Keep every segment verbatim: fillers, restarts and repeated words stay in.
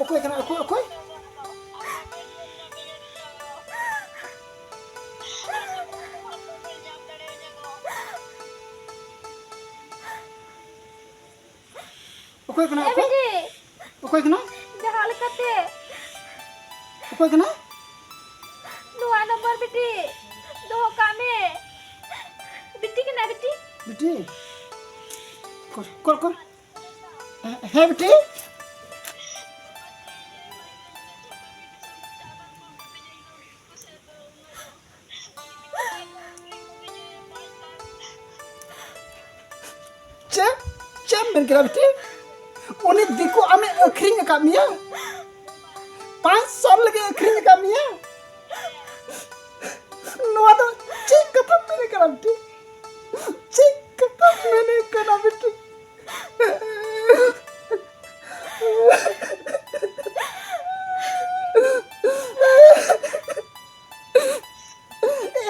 ᱚᱠᱚᱭ ᱠᱟᱱᱟ? ᱚᱠᱚᱭ, ᱚᱠᱚᱭ? ᱚᱠᱚᱭ ᱠᱟᱱᱟ? ᱮ ᱚᱠᱚᱭ? ᱵᱤᱴᱤ, ᱚᱠᱚᱭ ᱠᱟᱱᱟ? ᱡᱟᱦᱟᱸ ᱞᱮᱠᱟᱛᱮ ᱚᱠᱚᱭ ᱠᱟᱱᱟ? ᱱᱚᱣᱟ ᱱᱚᱢᱵᱚᱨ ᱵᱤᱴᱤ ᱫᱚᱦᱚ ᱠᱟᱜ ᱢᱮ᱾ ᱵᱤᱴᱤ ᱠᱟᱱᱟ ᱵᱤᱴᱤ᱾ ᱵᱤᱴᱤ? ᱠᱚᱨ, ᱠᱚᱨ, ᱠᱚᱨ᱾ ᱦᱮᱸ, ᱦᱮᱸ ᱵᱤᱴᱤ? ᱪᱮᱫ? ᱪᱮᱫ ᱮᱢ ᱢᱮᱱ ᱠᱮᱫᱟ ᱵᱤᱴᱤ? ᱩᱱᱤ ᱫᱤᱠᱩ ᱟᱢᱮ ᱟᱹᱠᱷᱨᱤᱧ ᱟᱠᱟᱫ ᱢᱮᱭᱟ? ᱯᱟᱸᱪ ᱥᱟᱞ ᱞᱟᱹᱜᱤᱫ ᱟᱹᱠᱷᱨᱤᱧ ᱟᱠᱟᱫ ᱢᱮᱭᱟ? ᱱᱚᱣᱟ ᱫᱚ ᱪᱮᱫ ᱠᱟᱛᱷᱟᱢ ᱢᱮᱱ ᱠᱟᱱᱟ ᱵᱤᱴᱤ? ᱪᱮᱫ ᱠᱟᱛᱷᱟᱢ ᱢᱮᱱ ᱠᱟᱱᱟ ᱵᱤᱴᱤ?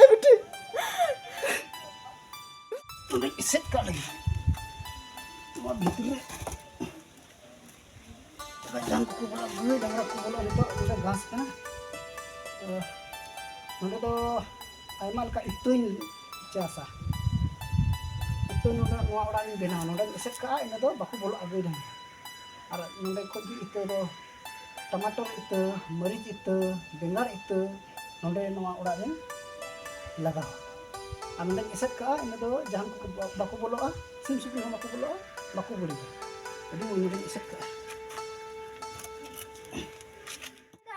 ᱮ ᱵᱤᱴᱤ, ᱱᱚᱰᱮᱧ ᱮᱥᱮᱫ ᱠᱟᱜ ᱞᱮᱜᱮ᱾ ᱱᱚᱣᱟ ᱵᱷᱤᱛᱨᱤ ᱨᱮ ᱡᱟᱦᱟᱸ ᱠᱚᱠᱚ ᱵᱚᱞᱚᱜᱼᱟ, ᱜᱟᱹᱭ ᱰᱟᱝᱨᱟ ᱠᱚ ᱵᱚᱞᱚᱜᱼᱟ, ᱱᱤᱛᱚᱜ ᱱᱚᱰᱮ ᱜᱷᱟᱥ ᱠᱟᱱᱟ᱾ ᱛᱚ, ᱱᱚᱰᱮ ᱫᱚ ᱟᱭᱢᱟ ᱞᱮᱠᱟ ᱤᱛᱟᱹᱧ ᱪᱟᱥᱟ᱾ ᱤᱛᱟᱹ ᱱᱚᱰᱮ ᱱᱚᱣᱟ ᱚᱲᱟᱜ ᱤᱧ ᱵᱮᱱᱟᱣᱟ, ᱱᱚᱰᱮᱧ ᱮᱥᱮᱫ ᱠᱟᱜᱼᱟ, ᱤᱱᱟᱹ ᱫᱚ ᱵᱟᱠᱚ ᱵᱚᱞᱚᱜᱼᱟ ᱜᱟᱹᱭ ᱰᱟᱝᱨᱟ᱾ ᱟᱨ ᱱᱚᱰᱮ ᱠᱷᱚᱡ ᱜᱮ ᱤᱛᱟᱹ ᱫᱚ ᱴᱟᱢᱟᱴᱳᱨ ᱤᱛᱟᱹ, ᱢᱟᱹᱨᱤᱪ ᱤᱛᱟᱹ, ᱵᱮᱸᱜᱟᱲ ᱤᱛᱟᱹ ᱱᱚᱰᱮ ᱱᱚᱣᱟ ᱚᱲᱟᱜ ᱨᱮᱧ ᱞᱟᱜᱟᱣᱟ᱾ ᱟᱨ ᱱᱚᱰᱮᱧ ᱮᱥᱮᱫ ᱠᱟᱜᱼᱟ, ᱤᱱᱟᱹ ᱫᱚ ᱡᱟᱦᱟᱸ ᱠᱚ ᱵᱟᱠᱚ ᱵᱚᱞᱚᱜᱼᱟ, ᱥᱤᱢ ᱥᱩᱠᱨᱤ ᱦᱚᱸ ᱵᱟᱠᱚ ᱵᱚᱞᱚᱜᱼᱟ, ᱵᱟᱠᱚ ᱵᱟᱹᱲᱤᱡᱟ᱾ ᱟᱹᱰᱤ ᱢᱚᱡᱽ ᱱᱚᱰᱮᱧ ᱮᱥᱮᱫ ᱠᱟᱜᱼᱟ᱾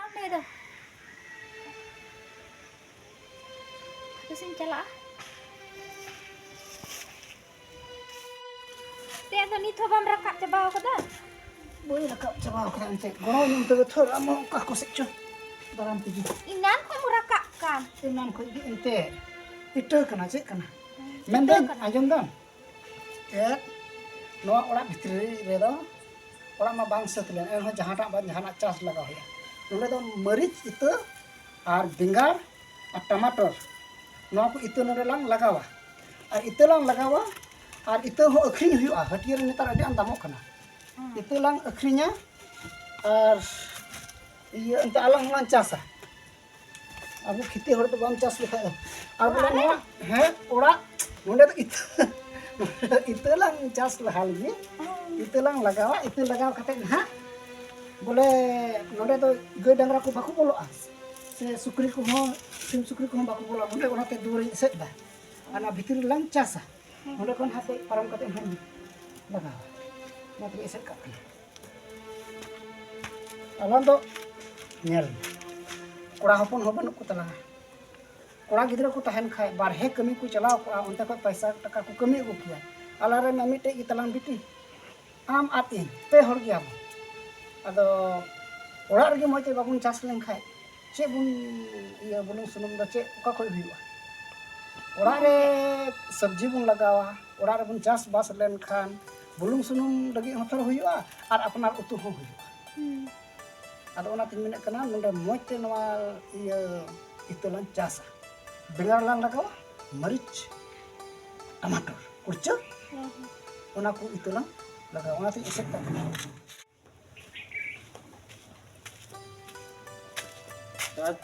ᱟᱢ ᱞᱟᱹᱭ ᱫᱚ ᱛᱤᱥᱤᱧ ᱪᱟᱞᱟᱜᱼᱟ? ᱛᱮ ᱫᱚ ᱱᱤᱛ ᱦᱚᱸ ᱵᱟᱢ ᱨᱟᱠᱟᱵ ᱪᱟᱵᱟ ᱟᱠᱟᱫᱟ? ᱵᱟᱹᱧ ᱨᱟᱠᱟᱵ ᱪᱟᱵᱟ ᱟᱠᱟᱫᱟ ᱮᱱᱛᱮᱫ᱾ ᱜᱚᱲᱚ ᱧᱚᱜ ᱛᱮᱜᱮ ᱛᱷᱚᱨ ᱟᱢ ᱚᱠᱟ ᱠᱚ ᱥᱮᱫ ᱪᱚ ᱫᱟᱨᱟᱢ ᱛᱮᱜᱮ᱾ ᱮᱱᱟᱱ ᱠᱷᱚᱱ ᱮᱢ ᱨᱟᱠᱟᱵ ᱠᱟᱱ᱾ ᱮᱱᱟᱱ ᱠᱷᱚᱱ ᱜᱮ ᱮᱱᱛᱮᱫ᱾ ᱤᱴᱟᱹ ᱠᱟᱱᱟ, ᱪᱮᱫ ᱠᱟᱱᱟ? ᱤᱴᱟᱹ ᱢᱮᱱᱫᱟᱹᱧ, ᱠᱟᱱᱟ᱾ ᱟᱸᱡᱚᱢ ᱫᱟᱢ? ᱪᱮᱫ? ᱱᱚᱣᱟ ᱚᱲᱟᱜ ᱵᱷᱤᱛᱨᱤ ᱨᱮᱫᱚ, ᱚᱲᱟᱜ ᱢᱟ ᱵᱟᱝ ᱥᱟᱹᱛ ᱞᱮᱱ, ᱮᱱᱦᱚᱸ ᱡᱟᱦᱟᱸᱴᱟᱜ ᱵᱟᱝ ᱡᱟᱦᱟᱱᱟᱜ ᱪᱟᱥ ᱞᱟᱜᱟᱣ ᱦᱩᱭᱩᱜᱼᱟ᱾ ᱱᱚᱸᱰᱮ ᱫᱚ ᱢᱟᱹᱨᱤᱪ ᱤᱛᱟᱹ ᱟᱨ ᱵᱮᱸᱜᱟᱲ ᱟᱨ ᱴᱟᱢᱟᱴᱳᱨ, ᱱᱚᱣᱟ ᱠᱚ ᱤᱛᱟᱹ ᱱᱚᱸᱰᱮ ᱞᱟᱝ ᱞᱟᱜᱟᱣᱟ᱾ ᱟᱨ ᱤᱛᱟᱹ ᱞᱟᱝ ᱞᱟᱜᱟᱣᱟ ᱟᱨ ᱤᱛᱟᱹ ᱦᱚᱸ ᱟᱹᱠᱷᱨᱤᱧ ᱦᱩᱭᱩᱜᱼᱟ, ᱦᱟᱹᱴᱭᱟᱹ ᱨᱮ ᱱᱮᱛᱟᱨ ᱟᱹᱰᱤ ᱟᱸᱴ ᱫᱟᱢᱚᱜ ᱠᱟᱱᱟ᱾ ᱦᱮᱸ᱾ ᱤᱛᱟᱹ ᱞᱟᱝ ᱟᱹᱠᱷᱨᱤᱧᱟ ᱟᱨ ᱤᱭᱟᱹ ᱮᱱᱛᱮ ᱟᱞᱟᱝ ᱦᱚᱸᱞᱟᱝ ᱪᱟᱥᱟ᱾ ᱟᱵᱚ ᱠᱷᱮᱛᱤ ᱦᱚᱲ ᱫᱚ ᱵᱟᱢ ᱪᱟᱥ ᱞᱮᱠᱷᱟᱡ ᱫᱚ᱾ ᱟᱨ ᱵᱚᱞᱮ ᱱᱚᱣᱟ, ᱦᱮᱸ, ᱚᱲᱟᱜ ᱱᱚᱸᱰᱮ ᱫᱚ ᱤᱛᱟᱹ, ᱱᱚᱸᱰᱮ ᱫᱚ ᱤᱛᱟᱹ ᱞᱟᱝ ᱪᱟᱥ ᱞᱟᱦᱟ ᱞᱮᱜᱮ᱾ ᱤᱛᱟᱹ ᱞᱟᱝ ᱞᱟᱜᱟᱣᱟ, ᱤᱛᱟᱹ ᱞᱟᱜᱟᱣ ᱠᱟᱛᱮ ᱱᱟᱦᱟᱜ ᱵᱚᱞᱮ ᱱᱚᱸᱰᱮ ᱫᱚ ᱜᱟᱹᱭ ᱰᱟᱝᱨᱟ ᱠᱚ ᱵᱟᱠᱚ ᱵᱚᱞᱚᱜᱼᱟ, ᱥᱮ ᱥᱩᱠᱨᱤ ᱠᱚᱦᱚᱸ, ᱥᱤᱢ ᱥᱩᱠᱨᱤ ᱠᱚᱦᱚᱸ ᱵᱟᱠᱚ ᱵᱚᱞᱚᱜᱼᱟ᱾ ᱚᱸᱰᱮ ᱚᱱᱟᱛᱮ ᱫᱩᱣᱟᱹᱨᱤᱧ ᱮᱥᱮᱫ ᱮᱫᱟ᱾ ᱚᱱᱟ ᱵᱷᱤᱛᱤᱨ ᱨᱮᱞᱟᱝ ᱪᱟᱥᱟ᱾ ᱚᱸᱰᱮ ᱠᱷᱚᱱ ᱦᱟᱱᱛᱮ ᱯᱟᱨᱚᱢ ᱠᱟᱛᱮ ᱦᱟᱸᱜ ᱞᱟᱜᱟᱣᱟ᱾ ᱚᱱᱟ ᱛᱮᱜᱮ ᱮᱥᱮᱫ ᱠᱟᱜ ᱠᱟᱱᱟ᱾ ᱟᱞᱟᱝ ᱫᱚ ᱧᱮᱞ ᱢᱮ, ᱠᱚᱲᱟ ᱦᱚᱯᱚᱱ ᱦᱚᱸ ᱵᱟᱹᱱᱩᱜ ᱠᱚ ᱛᱟᱞᱟᱝᱟ᱾ ᱠᱚᱲᱟ ᱜᱤᱫᱽᱨᱟᱹ ᱠᱚ ᱛᱟᱦᱮᱱ ᱠᱷᱟᱡ, ᱵᱟᱨᱦᱮ ᱠᱟᱹᱢᱤ ᱠᱚ ᱪᱟᱞᱟᱣ ᱠᱚᱜᱼᱟ, ᱚᱱᱛᱮ ᱠᱷᱚᱡ ᱯᱚᱭᱥᱟ ᱴᱟᱠᱟ ᱠᱚ ᱠᱟᱹᱢᱤ ᱟᱹᱜᱩ ᱠᱮᱭᱟ᱾ ᱟᱞᱟᱝ ᱨᱮ ᱢᱟ ᱢᱤᱫᱴᱮᱡ ᱜᱮ ᱛᱟᱞᱟᱝ ᱵᱤᱴᱤ, ᱟᱢ ᱟᱨ ᱤᱧ, ᱯᱮ ᱦᱚᱲ ᱜᱮᱭᱟᱵᱚᱱ᱾ ᱟᱫᱚ ᱚᱲᱟᱜ ᱨᱮᱜᱮ ᱢᱚᱡᱽ ᱛᱮ ᱵᱟᱵᱚᱱ ᱪᱟᱥ ᱞᱮᱱᱠᱷᱟᱡ ᱪᱮᱫ ᱵᱚᱱ ᱤᱭᱟᱹ, ᱵᱩᱞᱩᱝ ᱥᱩᱱᱩᱢ ᱫᱚ ᱪᱮᱫ, ᱚᱠᱟ ᱠᱷᱚᱡ ᱦᱩᱭᱩᱜᱼᱟ? ᱚᱲᱟᱜ ᱨᱮ ᱥᱚᱵᱽᱡᱤ ᱵᱚᱱ ᱞᱟᱜᱟᱣᱟ, ᱚᱲᱟᱜ ᱨᱮᱵᱚᱱ ᱪᱟᱥᱵᱟᱥ ᱞᱮᱱᱠᱷᱟᱱ ᱵᱩᱞᱩᱝ ᱥᱩᱱᱩᱢ ᱞᱟᱹᱜᱤᱫ ᱦᱚᱸ ᱛᱷᱚᱲᱟ ᱦᱩᱭᱩᱜᱼᱟ ᱟᱨ ᱟᱯᱱᱟᱨ ᱩᱛᱩ ᱦᱚᱸ ᱦᱩᱭᱩᱜᱼᱟ᱾ ᱟᱫᱚ ᱚᱱᱟᱛᱤᱧ ᱢᱮᱱᱮᱫ ᱠᱟᱱᱟ, ᱱᱚᱰᱮ ᱢᱚᱡᱽ ᱛᱮ ᱱᱚᱣᱟ ᱤᱭᱟᱹ ᱤᱛᱟᱹ ᱞᱟᱝ ᱪᱟᱥᱟ, ᱵᱮᱸᱜᱟᱲ ᱞᱟᱝ ᱞᱟᱜᱟᱣᱟ, ᱢᱟᱹᱨᱤᱪ, ᱴᱟᱢᱟᱴᱳᱨ, ᱠᱩᱲᱪᱟᱹ, ᱚᱱᱟ ᱠᱚ ᱤᱛᱟᱹ ᱞᱟᱝ ᱞᱟᱜᱟᱣᱟ᱾ ᱚᱱᱟᱛᱤᱧ ᱮᱥᱮᱫ ᱠᱟᱜ ᱠᱟᱱᱟ᱾ आज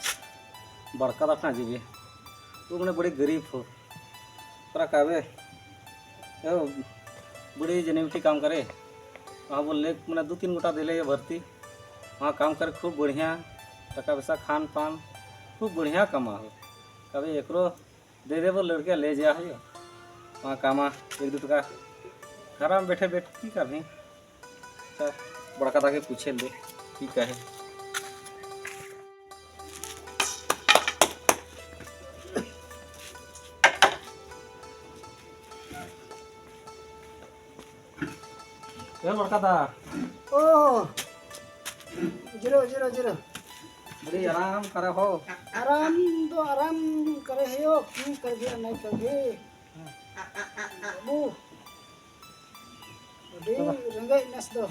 बड़का दा कहाँ जीबे? वो मैंने बड़ी गरीब हो। तोरा कहबे, ए, बड़ी जेन्युइनिटी काम करे। वहाँ बोल ले, मैंने दो तीन गोटा दिले ये भर्ती। वहाँ काम करे खूब बढ़िया, टका पैसा खान पान, खूब बढ़िया कमा हो। कहबे एकरो दे देबो लड़के ले जा हो। वहाँ कामा एक दो टका। घर में बैठे बैठे की करनी? अच्छा, बड़का दा के पूछे ले, ठीक है। ए बड़का दा। ओ। Zero, zero, zero. बड़ी आराम करे हो। आराम तो आराम करे हो, क्यों कर दिया, नहीं कर दिए। बाबू। ᱟᱹᱰᱤ ᱨᱮᱸᱜᱮᱡ ᱱᱮᱥ ᱫᱚ᱾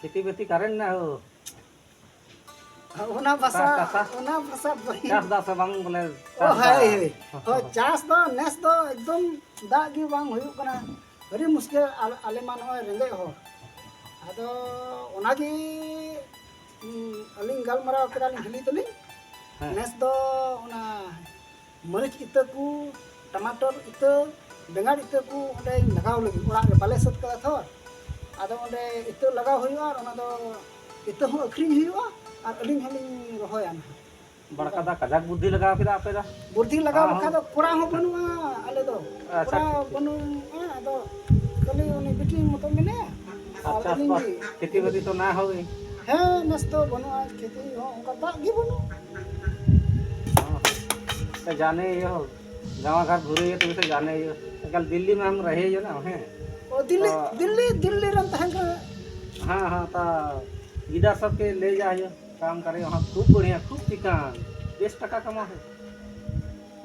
खेती बेती करें ना हो। ᱚᱱᱟ ᱵᱷᱟᱥᱟ, ᱪᱟᱥ, ᱪᱟᱥ, ᱚᱱᱟ ᱵᱷᱟᱥᱟ ᱵᱟᱹᱧ ᱪᱟᱥ ᱫᱟ ᱥᱮ ᱵᱟᱝ ᱵᱚᱞᱮ? ᱚ, ᱪᱟᱥ ᱫᱟ᱾ ᱦᱳᱭ, ᱦᱳᱭ᱾ ᱦᱳᱭ, ᱪᱟᱥ ᱫᱚ ᱱᱮᱥ ᱫᱚ ᱮᱠᱫᱚᱢ ᱫᱟᱜ ᱜᱮ ᱵᱟᱝ ᱦᱩᱭᱩᱜ ᱠᱟᱱᱟ᱾ ᱟᱹᱰᱤ ᱢᱩᱥᱠᱤᱞ, ᱟᱞ-, ᱟᱞᱮ ᱢᱟ ᱱᱚᱜᱼᱚᱭ ᱨᱮᱸᱜᱮᱡ ᱦᱚᱲ᱾ ᱟᱫᱚ ᱚᱱᱟᱜᱮ ᱦᱩᱸ, ᱟᱹᱞᱤᱧ ᱜᱟᱞᱢᱟᱨᱟᱣ ᱠᱮᱫᱟᱞᱤᱧ ᱦᱤᱞᱤ ᱛᱟᱹᱞᱤᱧ᱾ ᱦᱮᱸ᱾ ᱱᱮᱥ ᱫᱚ ᱚᱱᱟ ᱢᱟᱹᱨᱤᱪ ᱤᱛᱟᱹ ᱠᱚ, ᱴᱟᱢᱟᱴᱚᱨ ᱤᱛᱟᱹ, ᱵᱮᱸᱜᱟᱲ ᱤᱛᱟᱹ ᱠᱚ ᱚᱸᱰᱮᱧ ᱞᱟᱜᱟᱣ ᱞᱟᱹᱜᱤᱫ, ᱚᱲᱟᱜ ᱨᱮ ᱵᱟᱞᱮ ᱥᱟᱹᱛ ᱠᱟᱫᱟ ᱛᱷᱚᱨ᱾ ᱟᱫᱚ ᱚᱸᱰᱮ ᱤᱛᱟᱹ ᱞᱟᱜᱟᱣ ᱦᱩᱭᱩᱜᱼᱟ ᱟᱨ ᱚᱱᱟ ᱫᱚ ᱤᱛᱟᱹ ᱦᱚᱸ ᱟᱹᱠᱷᱨᱤᱧ ᱦᱩᱭᱩᱜᱼᱟ ᱟᱨ ᱟᱹᱞᱤᱧ ᱦᱚᱸᱞᱤᱧ ᱨᱚᱦᱚᱭᱟ ᱱᱟᱦᱟᱜ᱾ ᱵᱟᱲᱠᱟ ᱫᱟ, ᱠᱟᱡᱟᱠ ᱵᱩᱫᱽᱫᱷᱤ ᱞᱟᱜᱟᱣ ᱠᱮᱫᱟ ᱟᱯᱮ ᱫᱚ᱾ ᱵᱩᱫᱽᱫᱷᱤ ᱞᱟᱜᱟᱣ ᱦᱚᱸ, ᱞᱮᱠᱷᱟᱱ ᱫᱚ ᱠᱚᱲᱟ ᱦᱚᱸ ᱵᱟᱹᱱᱩᱜᱼᱟ ᱟᱞᱮ ᱫᱚ᱾ ᱟᱪᱪᱷᱟ, ᱠᱚᱲᱟ ᱴᱷᱤᱠ, ᱴᱷᱤᱠ᱾ ᱵᱟᱹᱱᱩᱜᱼᱟ, ᱟᱫᱚ ᱠᱷᱟᱹᱞᱤ ᱩᱱᱤ ᱵᱤᱴᱤ ᱢᱚᱛᱚ ᱢᱮᱱᱟᱭᱟ᱾ ᱟᱨ ᱟᱪᱪᱷᱟ, ᱟᱹᱞᱤᱧ ᱵᱟᱥ, ᱜᱮ᱾ ᱠᱷᱮᱛᱤ ᱵᱟᱹᱛᱤ ᱛᱚ ᱱᱟ ᱦᱳᱭ᱾ ᱦᱮᱸ, ᱱᱮᱥ ᱫᱚ ᱵᱟᱹᱱᱩᱜᱼᱟ, ᱠᱷᱮᱛᱤ ᱦᱚᱸ ᱚᱱᱠᱟ ᱫᱟᱜ ᱜᱮ ᱵᱟᱹᱱᱩᱜ᱾ ᱦᱚᱸ, ᱛᱚ ᱡᱟᱱᱮ ᱦᱤᱭᱳ, ᱜᱟᱸᱣᱟ ᱜᱷᱟᱴ ᱜᱷᱩᱨᱮ ᱦᱤᱭᱳ, ᱛᱚᱵᱮ ᱥᱮ ᱡᱟᱱᱮ ᱦᱤᱭᱳ᱾ ᱮᱠᱟᱞ ᱫᱤᱞᱞᱤ ᱢᱟ ᱦᱟᱢ ᱨᱟᱦᱮ ᱦᱤᱭᱳ ᱱᱟ, ᱦᱮᱸ᱾ ᱚ, ᱫᱤᱞᱞᱤ, ᱛᱚ ᱫᱤᱞᱞᱤ, ᱫᱤᱞᱞᱤ ᱨᱮᱢ ᱛᱟᱦᱮᱸ ᱠᱟᱱᱟ? ᱦᱮᱸ, ᱦᱮᱸ, ᱛᱚ ᱜᱤᱫᱟᱹᱨ ᱥᱚᱵ ᱠᱮ ᱞᱮ ᱡᱟ ᱦᱤᱭᱳ᱾ ᱠᱟᱢ ᱠᱟᱨᱮ ᱣᱟᱦᱟᱸ ᱠᱷᱩᱵ ᱵᱟᱲᱷᱤᱭᱟ, ᱠᱷᱩᱵ ᱪᱤᱠᱟᱱ, ᱵᱮᱥ ᱴᱟᱠᱟ ᱠᱟᱢᱟᱣ ᱦᱩᱭᱩᱜ᱾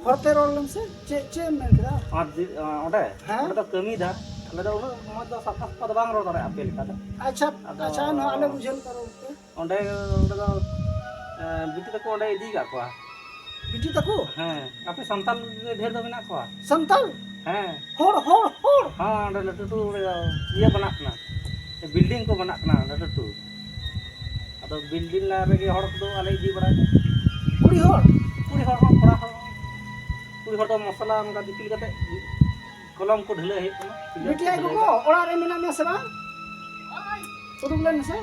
ᱦᱚᱲᱛᱮ ᱨᱚᱲ ᱞᱮᱢ ᱥᱮ, ᱪᱮᱫ, ᱪᱮᱫ ᱮᱢ ᱢᱮᱱ ᱠᱮᱫᱟ? ᱟᱨ ᱫᱤ-, ᱚᱸᱰᱮ, ᱦᱮᱸ? ᱚᱸᱰᱮ ᱫᱚ ᱠᱟᱹᱢᱤᱭᱮᱫᱟ᱾ ᱟᱞᱮ ᱫᱚ ᱩᱱᱟᱹᱜ ᱢᱚᱡᱽ ᱫᱚ ᱥᱟᱯᱷᱟ ᱥᱟᱯᱷᱟ ᱫᱚ ᱵᱟᱝ ᱨᱚᱲ ᱫᱟᱲᱮᱭᱟᱜᱼᱟ ᱟᱯᱮ ᱞᱮᱠᱟ ᱫᱚ᱾ ᱟᱪᱪᱷᱟ, ᱟᱫᱚ ᱟᱪᱪᱷᱟ, ᱱᱚᱣᱟ ᱟᱞᱮ ᱵᱩᱡᱷᱟᱹᱣ ᱞᱮᱠᱟ ᱨᱚᱲ ᱯᱮ᱾ ᱚᱸᱰᱮ, ᱚᱸᱰᱮ ᱫᱚ, ᱮᱸ, ᱵᱤᱴᱤ ᱛᱟᱠᱚ ᱚᱸᱰᱮ ᱤᱫᱤ ᱟᱠᱟᱫ ᱠᱚᱣᱟ᱾ ᱵᱤᱴᱤ ᱛᱟᱠᱚ? ᱦᱮᱸ, ᱟᱯᱮ ᱥᱟᱱᱛᱟᱲ ᱜᱮ ᱰᱷᱮᱨ ᱫᱚ ᱢᱮᱱᱟᱜ ᱠᱚᱣᱟ᱾ ᱥᱟᱱᱛᱟᱲ? ᱦᱮᱸ᱾ ᱦᱚᱲ, ᱦᱚᱲ, ᱦᱚᱲ? ᱦᱮᱸ, ᱚᱸᱰᱮ ᱞᱟᱹᱴᱩ ᱞᱟᱹᱴᱩ ᱤᱭᱟᱹ ᱵᱮᱱᱟᱜ ᱠᱟᱱᱟ, building ᱠᱚ ᱵᱮᱱᱟᱜ ᱠᱟᱱᱟ ᱞᱟᱹᱴᱩ ᱞᱟᱹᱴᱩ᱾ ᱟᱫᱚ building ᱞᱟᱭᱤᱱ ᱨᱮᱜᱮ ᱦᱚᱲ ᱠᱚᱫᱚ ᱟᱞᱮ ᱤᱫᱤ ᱵᱟᱲᱟᱭ ᱠᱟᱱᱟ᱾ ᱠᱩᱲᱤ ᱦᱚᱲ? ᱠᱩᱲᱤ ᱦᱚᱲ ᱦᱚᱸ, ᱠᱚᱲᱟ ᱦᱚᱲ ᱦᱚᱸ᱾ ᱠᱩᱲᱤ ᱦᱚᱲ ᱫᱚ ᱢᱚᱥᱞᱟ ᱚᱱᱠᱟ ᱫᱤᱯᱤᱞ ᱠᱟᱛᱮ ᱠᱚᱞᱚᱢ ᱠᱚ ᱰᱷᱟᱹᱞᱟᱹᱭ ᱦᱩᱭᱩᱜ ᱠᱟᱱᱟ᱾ ᱵᱤᱴᱤ ᱟᱭᱳ ᱜᱚᱜᱚ, ᱚᱲᱟᱜ ᱨᱮ ᱢᱮᱱᱟᱜ ᱢᱮᱭᱟ ᱥᱮ ᱵᱟᱝ? ᱩᱰᱩᱠ ᱞᱮᱱ ᱢᱮᱥᱮ᱾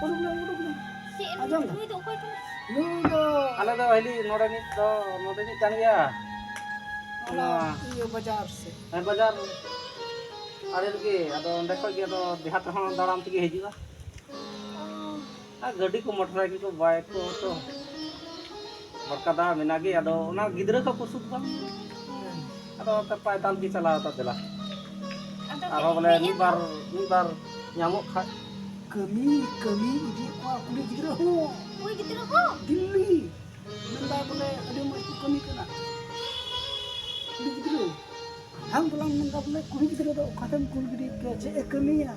ᱩᱰᱩᱠ ᱞᱮᱱ, ᱩᱰᱩᱠ ᱞᱮᱱ᱾ ᱪᱮᱫ ᱟᱸᱡᱚᱢ ᱫᱟ? ᱱᱩᱭ ᱫᱚ ᱚᱠᱚᱭ ᱠᱟᱱᱟᱭ? ᱱᱩᱭ ᱫᱚ ᱟᱞᱮ ᱫᱚ ᱦᱤᱞᱤ ᱱᱚᱰᱮᱱᱤᱡ ᱫᱚ, ᱱᱚᱰᱮᱱᱤᱡ ᱠᱟᱱ ᱜᱮᱭᱟ᱾ ᱚᱱᱟ ᱚᱱᱟ ᱤᱭᱟᱹ ᱵᱟᱡᱟᱨ ᱥᱮᱫ᱾ ᱦᱮᱸ, ᱵᱟᱡᱟᱨ ᱟᱲᱮ ᱨᱮᱜᱮ᱾ ᱟᱫᱚ ᱚᱸᱰᱮ ᱠᱷᱚᱡ ᱜᱮ ᱟᱫᱚ ᱫᱮᱦᱟᱛ ᱨᱮᱦᱚᱸ ᱫᱟᱬᱟᱱ ᱛᱮᱜᱮ ᱦᱤᱡᱩᱜᱼᱟ᱾ ᱟᱨ ᱜᱟᱹᱰᱤ ᱠᱚ, ᱢᱚᱴᱚᱨ ᱥᱟᱭᱠᱮᱞ ᱠᱚ, ᱵᱟᱭᱤᱠ ᱠᱚ ᱛᱚ ᱵᱟᱨᱠᱟᱫᱟ ᱢᱮᱱᱟᱜ ᱜᱮ᱾ ᱟᱫᱚ ᱚᱱᱟ ᱜᱤᱫᱽᱨᱟᱹ ᱠᱚ ᱠᱚᱥᱩᱛ ᱵᱟᱝ, ᱟᱫᱚ ᱚᱱᱟᱛᱮ ᱯᱟᱭᱫᱟᱞ ᱜᱮ ᱪᱟᱞᱟᱣ ᱛᱟ ᱫᱮᱞᱟ᱾ ᱟᱫᱚ ᱟᱨᱦᱚᱸ ᱵᱚᱞᱮ ᱦᱮᱡ ᱢᱤᱫ ᱮᱱ ᱵᱟᱨ, ᱫᱚ᱾ ᱢᱤᱫ ᱵᱟᱨ ᱧᱟᱢᱚᱜ ᱠᱷᱟᱡ᱾ ᱠᱟᱹᱢᱤ, ᱠᱟᱹᱢᱤ ᱤᱫᱤᱭᱮᱫ ᱠᱚᱣᱟ ᱠᱩᱲᱤ ᱜᱤᱫᱽᱨᱟᱹ ᱦᱚᱸ᱾ ᱠᱩᱲᱤ ᱜᱤᱫᱽᱨᱟᱹ ᱦᱚᱸ? ᱫᱤᱞᱞᱤ᱾ ᱢᱮᱱᱫᱟᱭ ᱵᱚᱞᱮ ᱟᱹᱰᱤ ᱢᱚᱡᱽ ᱠᱚ ᱠᱟᱹᱢᱤ ᱠᱟᱱᱟ ᱠᱩᱲᱤ ᱜᱤᱫᱽᱨᱟᱹ᱾ ᱦᱟᱝ ᱵᱚᱞᱟᱝ ᱢᱮᱱᱫᱟ ᱵᱚᱞᱮ ᱠᱩᱲᱤ ᱜᱤᱫᱽᱨᱟᱹ ᱫᱚ ᱚᱠᱟᱛᱮᱢ ᱠᱩᱞ ᱜᱤᱰᱤ ᱠᱟᱭᱟ, ᱪᱮᱫ ᱮ ᱠᱟᱹᱢᱤᱭᱟ?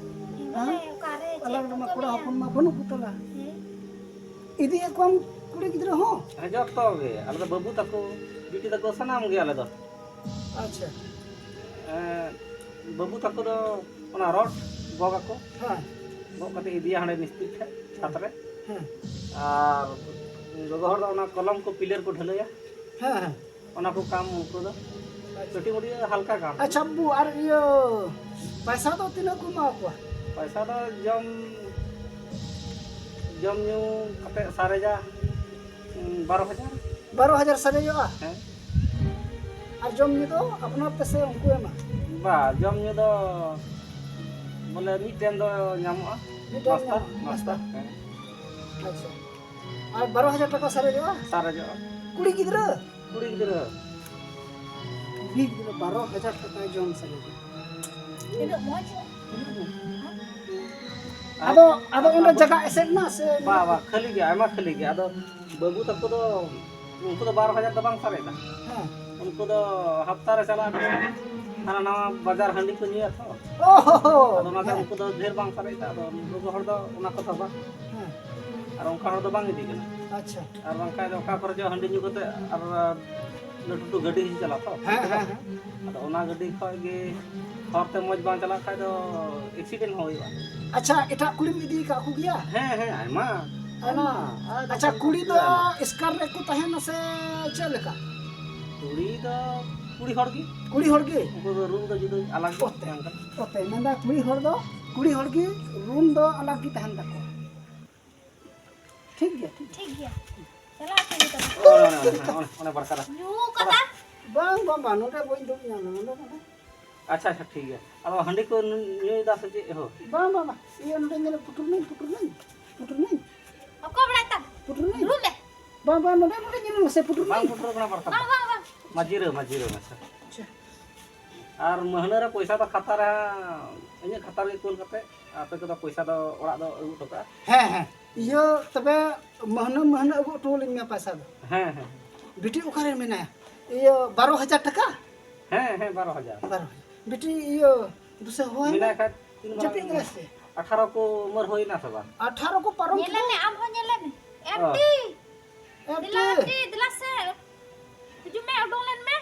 ᱦᱮᱸ, ᱦᱮᱸ? ᱚᱠᱟᱨᱮ ᱪᱮᱫ ᱟᱞᱟᱝ ᱠᱚ ᱨᱮᱢᱟ ᱠᱚᱲᱟ ᱠᱟᱹᱢᱤᱭᱟ? ᱦᱚᱯᱚᱱ ᱢᱟ ᱵᱟᱹᱱᱩᱜ ᱠᱚ ᱛᱟᱞᱟ᱾ ᱦᱮᱸ᱾ ᱤᱫᱤᱭᱮᱫ ᱠᱚᱣᱟᱢ ᱠᱩᱲᱤ ᱜᱤᱫᱽᱨᱟᱹ ᱦᱚᱸ? ᱦᱮᱸ, ᱡᱚᱛᱚ ᱜᱮ᱾ ᱟᱞᱮ ᱫᱚ ᱵᱟᱹᱵᱩ ᱛᱟᱠᱚ, ᱵᱤᱴᱤ ᱛᱟᱠᱚ ᱥᱟᱱᱟᱢ ᱜᱮ ᱟᱞᱮ ᱫᱚ᱾ ᱟᱪᱪᱷᱟ᱾ ᱮᱸ, ᱵᱟᱹᱵᱩ ᱛᱟᱠᱚ ᱫᱚ ᱚᱱᱟ ᱨᱚᱰ ᱜᱚᱜ ᱟᱠᱚ᱾ ᱦᱮᱸ᱾ ᱜᱚᱜ ᱠᱟᱛᱮ ᱤᱫᱤᱭᱟ ᱦᱟᱸᱰᱮ ᱢᱤᱥᱛᱨᱤ ᱴᱷᱮᱱ ᱪᱷᱟᱛ ᱨᱮ᱾ ᱦᱮᱸ᱾ ᱟᱨ ᱜᱚᱜᱚ ᱦᱚᱲ ᱫᱚ ᱚᱱᱟ ᱠᱚᱞᱚᱢ ᱠᱚ ᱯᱤᱞᱟᱨ ᱠᱚ ᱰᱷᱟᱹᱞᱟᱹᱭᱟ᱾ ᱦᱮᱸ, ᱦᱮᱸ᱾ ᱚᱱᱟ ᱠᱚ ᱠᱟᱢ ᱩᱱᱠᱩ ᱫᱚ ᱟᱪᱪᱷᱟ᱾ ᱠᱟᱹᱴᱤᱡ ᱢᱟᱹᱴᱤᱡ ᱦᱟᱞᱠᱟ ᱠᱟᱢ᱾ ᱟᱪᱪᱷᱟ ᱵᱟᱹᱵᱩ, ᱟᱨ ᱤᱭᱟᱹ ᱯᱚᱭᱥᱟ ᱫᱚ ᱛᱤᱱᱟᱹᱜ ᱠᱚ ᱮᱢᱟ ᱠᱚᱣᱟ? ᱯᱚᱭᱥᱟ ᱫᱚ ᱡᱚᱢ, ᱡᱚᱢ ᱧᱩ ᱠᱟᱛᱮ ᱥᱟᱨᱮᱡᱟ, ᱩᱸ, ᱵᱟᱨᱚ ᱦᱟᱡᱟᱨ᱾ ᱵᱟᱨᱚ ᱦᱟᱡᱟᱨ ᱥᱟᱨᱮᱡᱚᱜᱼᱟ? ᱦᱮᱸ᱾ ᱟᱨ ᱡᱚᱢ ᱧᱩ ᱫᱚ ᱟᱯᱱᱟᱨ ᱛᱮᱥᱮ ᱩᱱᱠᱩ ᱮᱢᱟ? ᱵᱟ, ᱡᱚᱢ ᱧᱩ ᱫᱚ ᱵᱚᱞᱮ ᱢᱤᱫ ᱴᱟᱭᱤᱢ ᱫᱚ ᱧᱟᱢᱚᱜᱼᱟ᱾ ᱢᱤᱫ ᱴᱟᱭᱤᱢ ᱱᱟᱥᱛᱟ, ᱧᱟᱢᱚᱜᱼᱟ, ᱱᱟᱥᱛᱟ᱾ ᱱᱟᱥᱛᱟ᱾ ᱦᱮᱸ᱾ ᱟᱪᱪᱷᱟ᱾ ᱟᱨ ᱵᱟᱨᱚ ᱦᱟᱡᱟᱨ ᱴᱟᱠᱟ ᱥᱟᱨᱮᱡᱚᱜᱼᱟ? ᱥᱟᱨᱮᱡᱚᱜᱼᱟ᱾ ᱠᱩᱲᱤ ᱜᱤᱫᱽᱨᱟᱹ? ᱠᱩᱲᱤ ᱜᱤᱫᱽᱨᱟᱹ᱾ ᱠᱩᱲᱤ ᱜᱤᱫᱽᱨᱟᱹ ᱵᱟᱨᱚ ᱦᱟᱡᱟᱨ ᱴᱟᱠᱟ ᱡᱚᱢ ᱥᱟᱨᱮᱡᱚᱜᱼᱟ᱾ ᱛᱤᱱᱟᱹᱜ ᱢᱚᱡᱽ᱾ ᱟᱫᱚ, ᱟᱫᱚ ᱚᱸᱰᱮ ᱡᱟᱭᱜᱟ ᱮᱥᱮᱫ ᱮᱱᱟ ᱥᱮ? ᱵᱟ, ᱵᱟ, ᱠᱷᱟᱹᱞᱤ ᱜᱮᱭᱟ, ᱟᱭᱢᱟ ᱠᱷᱟᱹᱞᱤ ᱜᱮᱭᱟ᱾ ᱟᱫᱚ ᱵᱟᱹᱵᱩ ᱛᱟᱠᱚ ᱫᱚ, ᱩᱱᱠᱩ ᱫᱚ ᱵᱟᱨᱚ ᱦᱟᱡᱟᱨ ᱫᱚ ᱵᱟᱝ ᱥᱟᱨᱮᱡ ᱮᱫᱟ᱾ ᱦᱮᱸ᱾ ᱩᱱᱠᱩ ᱫᱚ ᱦᱟᱯᱛᱟ ᱨᱮ ᱪᱟᱞᱟᱜ ᱟᱠᱚ, ᱦᱟᱱᱟ ᱱᱟᱣᱟ ᱵᱟᱡᱟᱨ ᱦᱟᱺᱰᱤ ᱠᱚ ᱧᱩᱭᱟ ᱛᱚ᱾ ᱚ ᱦᱚ ᱦᱚ᱾ ᱟᱫᱚ ᱚᱱᱟᱛᱮ ᱦᱮᱸ᱾ ᱩᱱᱠᱩ ᱫᱚ ᱰᱷᱮᱨ ᱵᱟᱝ ᱥᱟᱨᱮᱡ ᱮᱫᱟ᱾ ᱟᱫᱚ ᱜᱚᱜᱚ ᱦᱚᱲ ᱫᱚ ᱚᱱᱟ ᱠᱚᱫᱚ ᱵᱟᱝ᱾ ᱦᱮᱸ᱾ ᱟᱨ ᱚᱱᱠᱟ ᱦᱚᱲ ᱫᱚ ᱵᱟᱝ ᱤᱫᱤ ᱠᱟᱱᱟ᱾ ᱟᱪᱪᱷᱟ᱾ ᱟᱨ ᱵᱟᱝᱠᱷᱟᱱ ᱫᱚ ᱚᱠᱟ ᱠᱚᱨᱮ ᱪᱚ ᱦᱟᱺᱰᱤ ᱧᱩ ᱠᱟᱛᱮ ᱟᱨ ᱞᱟᱹᱴᱩ ᱞᱟᱹᱴᱩ ᱜᱟᱹᱰᱤ ᱦᱤᱡᱩᱜ ᱪᱟᱞᱟᱜ ᱛᱚ᱾ ᱦᱮᱸ, ᱦᱮᱸ, ᱦᱮᱸ᱾ ᱟᱫᱚ ᱚᱱᱟ ᱜᱟᱹᱰᱤ ᱠᱷᱚᱡ ᱜᱮ ᱦᱚᱨ ᱛᱮ ᱢᱚᱡᱽ ᱵᱟᱝ ᱪᱟᱞᱟᱜ ᱠᱷᱟᱡ ᱫᱚ ᱮᱠᱥᱤᱰᱮᱱᱴ ᱦᱚᱸ ᱦᱩᱭᱩᱜᱼᱟ᱾ ᱟᱪᱪᱷᱟ, ᱮᱴᱟᱜ ᱠᱩᱲᱤᱢ ᱤᱫᱤ ᱟᱠᱟᱫ ᱠᱚᱜᱮᱭᱟ? ᱦᱮᱸ, ᱦᱮᱸ, ᱟᱭᱢᱟ᱾ ᱟᱭᱢᱟ᱾ ᱟᱨ ᱟᱪᱪᱷᱟ, ᱠᱩᱲᱤ ᱫᱚ ᱟᱭᱢᱟ᱾ ᱮᱥᱠᱟᱨ ᱨᱮᱠᱚ ᱛᱟᱦᱮᱱᱟ ᱥᱮ ᱪᱮᱫ ᱞᱮᱠᱟ? ᱠᱩᱲᱤ ᱫᱚ ᱠᱩᱲᱤ ᱦᱚᱲ ᱜᱮ᱾ ᱠᱩᱲᱤ ᱦᱚᱲ ᱜᱮ? ᱩᱱᱠᱩ ᱫᱚ ᱨᱩᱢ ᱫᱚ ᱡᱩᱫᱟᱹ ᱟᱞᱟᱜᱽ ᱜᱮ ᱚᱛᱮ᱾ ᱛᱟᱦᱮᱱ ᱠᱟᱱᱟ᱾ ᱚᱛᱮ, ᱢᱮᱱᱫᱟ ᱠᱩᱲᱤ ᱦᱚᱲ ᱫᱚ, ᱠᱩᱲᱤ ᱦᱚᱲ ᱜᱮ ᱨᱩᱢ ᱫᱚ ᱟᱞᱟᱜᱽ ᱜᱮ ᱛᱟᱦᱮᱱ ᱛᱟᱠᱚᱣᱟ᱾ ᱴᱷᱤᱠ ᱜᱮᱭᱟ, ᱴᱷᱤᱠ ᱜᱮᱭᱟ᱾ ᱴᱷᱤᱠ ᱜᱮᱭᱟ᱾ ᱪᱟᱞᱟᱜ ᱟᱯᱮ ᱱᱤᱛᱚᱜ᱾ ᱚᱱᱮ, ᱚᱱᱮ, ᱚᱱᱮ, ᱚᱱᱮ, ᱚᱱᱮ ᱵᱟᱲᱠᱟ ᱫᱟ᱾ ᱧᱩ ᱠᱟᱫᱟ᱾ ᱵᱟᱝ, ᱵᱟᱝ, ᱵᱟᱝ, ᱱᱚᱰᱮ ᱵᱟᱹᱧ ᱫᱩᱲᱩᱵ ᱧᱟᱢᱟ, ᱱᱚᱰᱮ, ᱱᱚᱰᱮ᱾ ᱟᱪᱪᱷᱟ, ᱟᱪᱪᱷᱟ, ᱴᱷᱤᱠ ᱜᱮᱭᱟ᱾ ᱟᱫᱚ ᱦᱟᱺᱰᱤ ᱠᱚ ᱧᱩ-, ᱧᱩᱭᱮᱫᱟ ᱥᱮ ᱪᱮᱫ ᱦᱳ? ᱵᱟᱝ, ᱵᱟᱝ, ᱵᱟᱝ᱾ ᱤᱭᱟᱹ, ᱱᱚᱰᱮ ᱧᱮᱞ ᱯᱩᱴᱩᱨ ᱱᱟᱹᱧ, ᱯᱩᱴᱩᱨ ᱱᱟᱹᱧ, ᱯᱩᱴᱩᱨ ᱱᱟᱹᱧ᱾ ᱚᱠᱚᱭ ᱵᱟᱲᱟᱭ ᱛᱟᱢ? ᱯᱩᱴᱩᱨ ᱱᱟᱹᱧ᱾ ᱫᱩᱲᱩᱵ ᱢᱮ᱾ ᱵᱟᱝ, ᱵᱟᱝ, ᱱᱚᱰᱮ, ᱱᱚᱰᱮ ᱧᱮᱞ ᱢᱮᱥᱮ, ᱯᱩᱴᱩᱨ ᱵᱟᱝ ᱱᱟᱹᱧ᱾ ᱯᱩᱴᱩᱨ ᱠᱟᱱᱟ ᱵᱟᱲᱠᱟ ᱫᱟ᱾ ᱵᱟᱝ, ᱵᱟᱝ, ᱵᱟᱝ᱾ ᱢᱟ ᱡᱤᱨᱟᱹ, ᱢᱟ ᱡᱤᱨᱟᱹ ᱢᱟᱪᱷᱟ᱾ ᱟᱪᱪᱷᱟ᱾ ᱟᱨ ᱢᱟᱹᱦᱱᱟᱹ ᱨᱮ ᱯᱚᱭᱥᱟ ᱫᱚ ᱠᱷᱟᱛᱟ ᱨᱮ ᱦᱟᱸᱜ, ᱤᱧᱟᱹᱜ ᱠᱷᱟᱛᱟ ᱨᱮ ᱠᱩᱞ ᱠᱟᱛᱮ, ᱟᱯᱮ ᱠᱚᱫᱚ ᱯᱚᱭᱥᱟ ᱫᱚ ᱚᱲᱟᱜ ᱫᱚ ᱟᱹᱜᱩ ᱦᱚᱴᱚ ᱠᱟᱜᱼᱟ᱾ ᱦᱮᱸ, ᱦᱮᱸ᱾ ᱤᱭᱟᱹ, ᱛᱚᱵᱮ ᱢᱟᱹᱦᱱᱟᱹ, ᱢᱟᱹᱦᱱᱟᱹ ᱟᱹᱜᱩ ᱦᱚᱴᱚ ᱟᱹᱞᱤᱧ ᱢᱮ ᱯᱚᱭᱥᱟ ᱫᱚ᱾ ᱦᱮᱸ, ᱦᱮᱸ᱾ ᱵᱤᱴᱤ ᱚᱠᱟᱨᱮ ᱢᱮᱱᱟᱭᱟ? ᱤᱭᱟᱹ, ᱵᱟᱨᱚ ᱦᱟᱡᱟᱨ ᱴᱟᱠᱟ? ᱦᱮᱸ, ᱦᱮᱸ, ᱵᱟᱨᱚ ᱦᱟᱡᱟᱨ᱾ ᱵᱟᱨᱚ ᱦᱟᱡᱟᱨ᱾ ᱵᱤᱴᱤ, ᱤᱭᱟᱹ, ᱫᱩᱥᱮ ᱦᱚᱦᱚᱭ ᱢᱮ᱾ ᱢᱮᱱᱟᱭ ᱠᱷᱟᱡ ᱛᱤᱱ ᱢᱟᱨᱟᱝ ᱡᱟᱹᱯᱤᱫ ᱠᱟᱱᱟᱭ ᱥᱮ? ᱟᱴᱷᱟᱨᱚ ᱠᱚ ᱩᱢᱮᱨ ᱦᱩᱭᱱᱟ ᱥᱮ ᱵᱟᱝ? ᱟᱴᱷᱟᱨᱚ ᱠᱚ ᱯᱟᱨᱚᱢ ᱧᱮᱞᱮ ᱠᱮᱫᱟ? ᱢᱮ, ᱟᱢ ᱦᱚᱸ ᱧᱮᱞᱮ ᱢᱮ᱾ ᱚ᱾ ᱮᱯᱴᱤ᱾ ᱮᱯᱴᱤ᱾ ᱫᱮᱞᱟ, ᱮᱯᱴᱤ, ᱫᱮᱞᱟ ᱥᱮ᱾ ᱦᱤᱡᱩᱜ ᱢᱮ, ᱩᱰᱩᱝ ᱞᱮᱱ ᱢᱮ᱾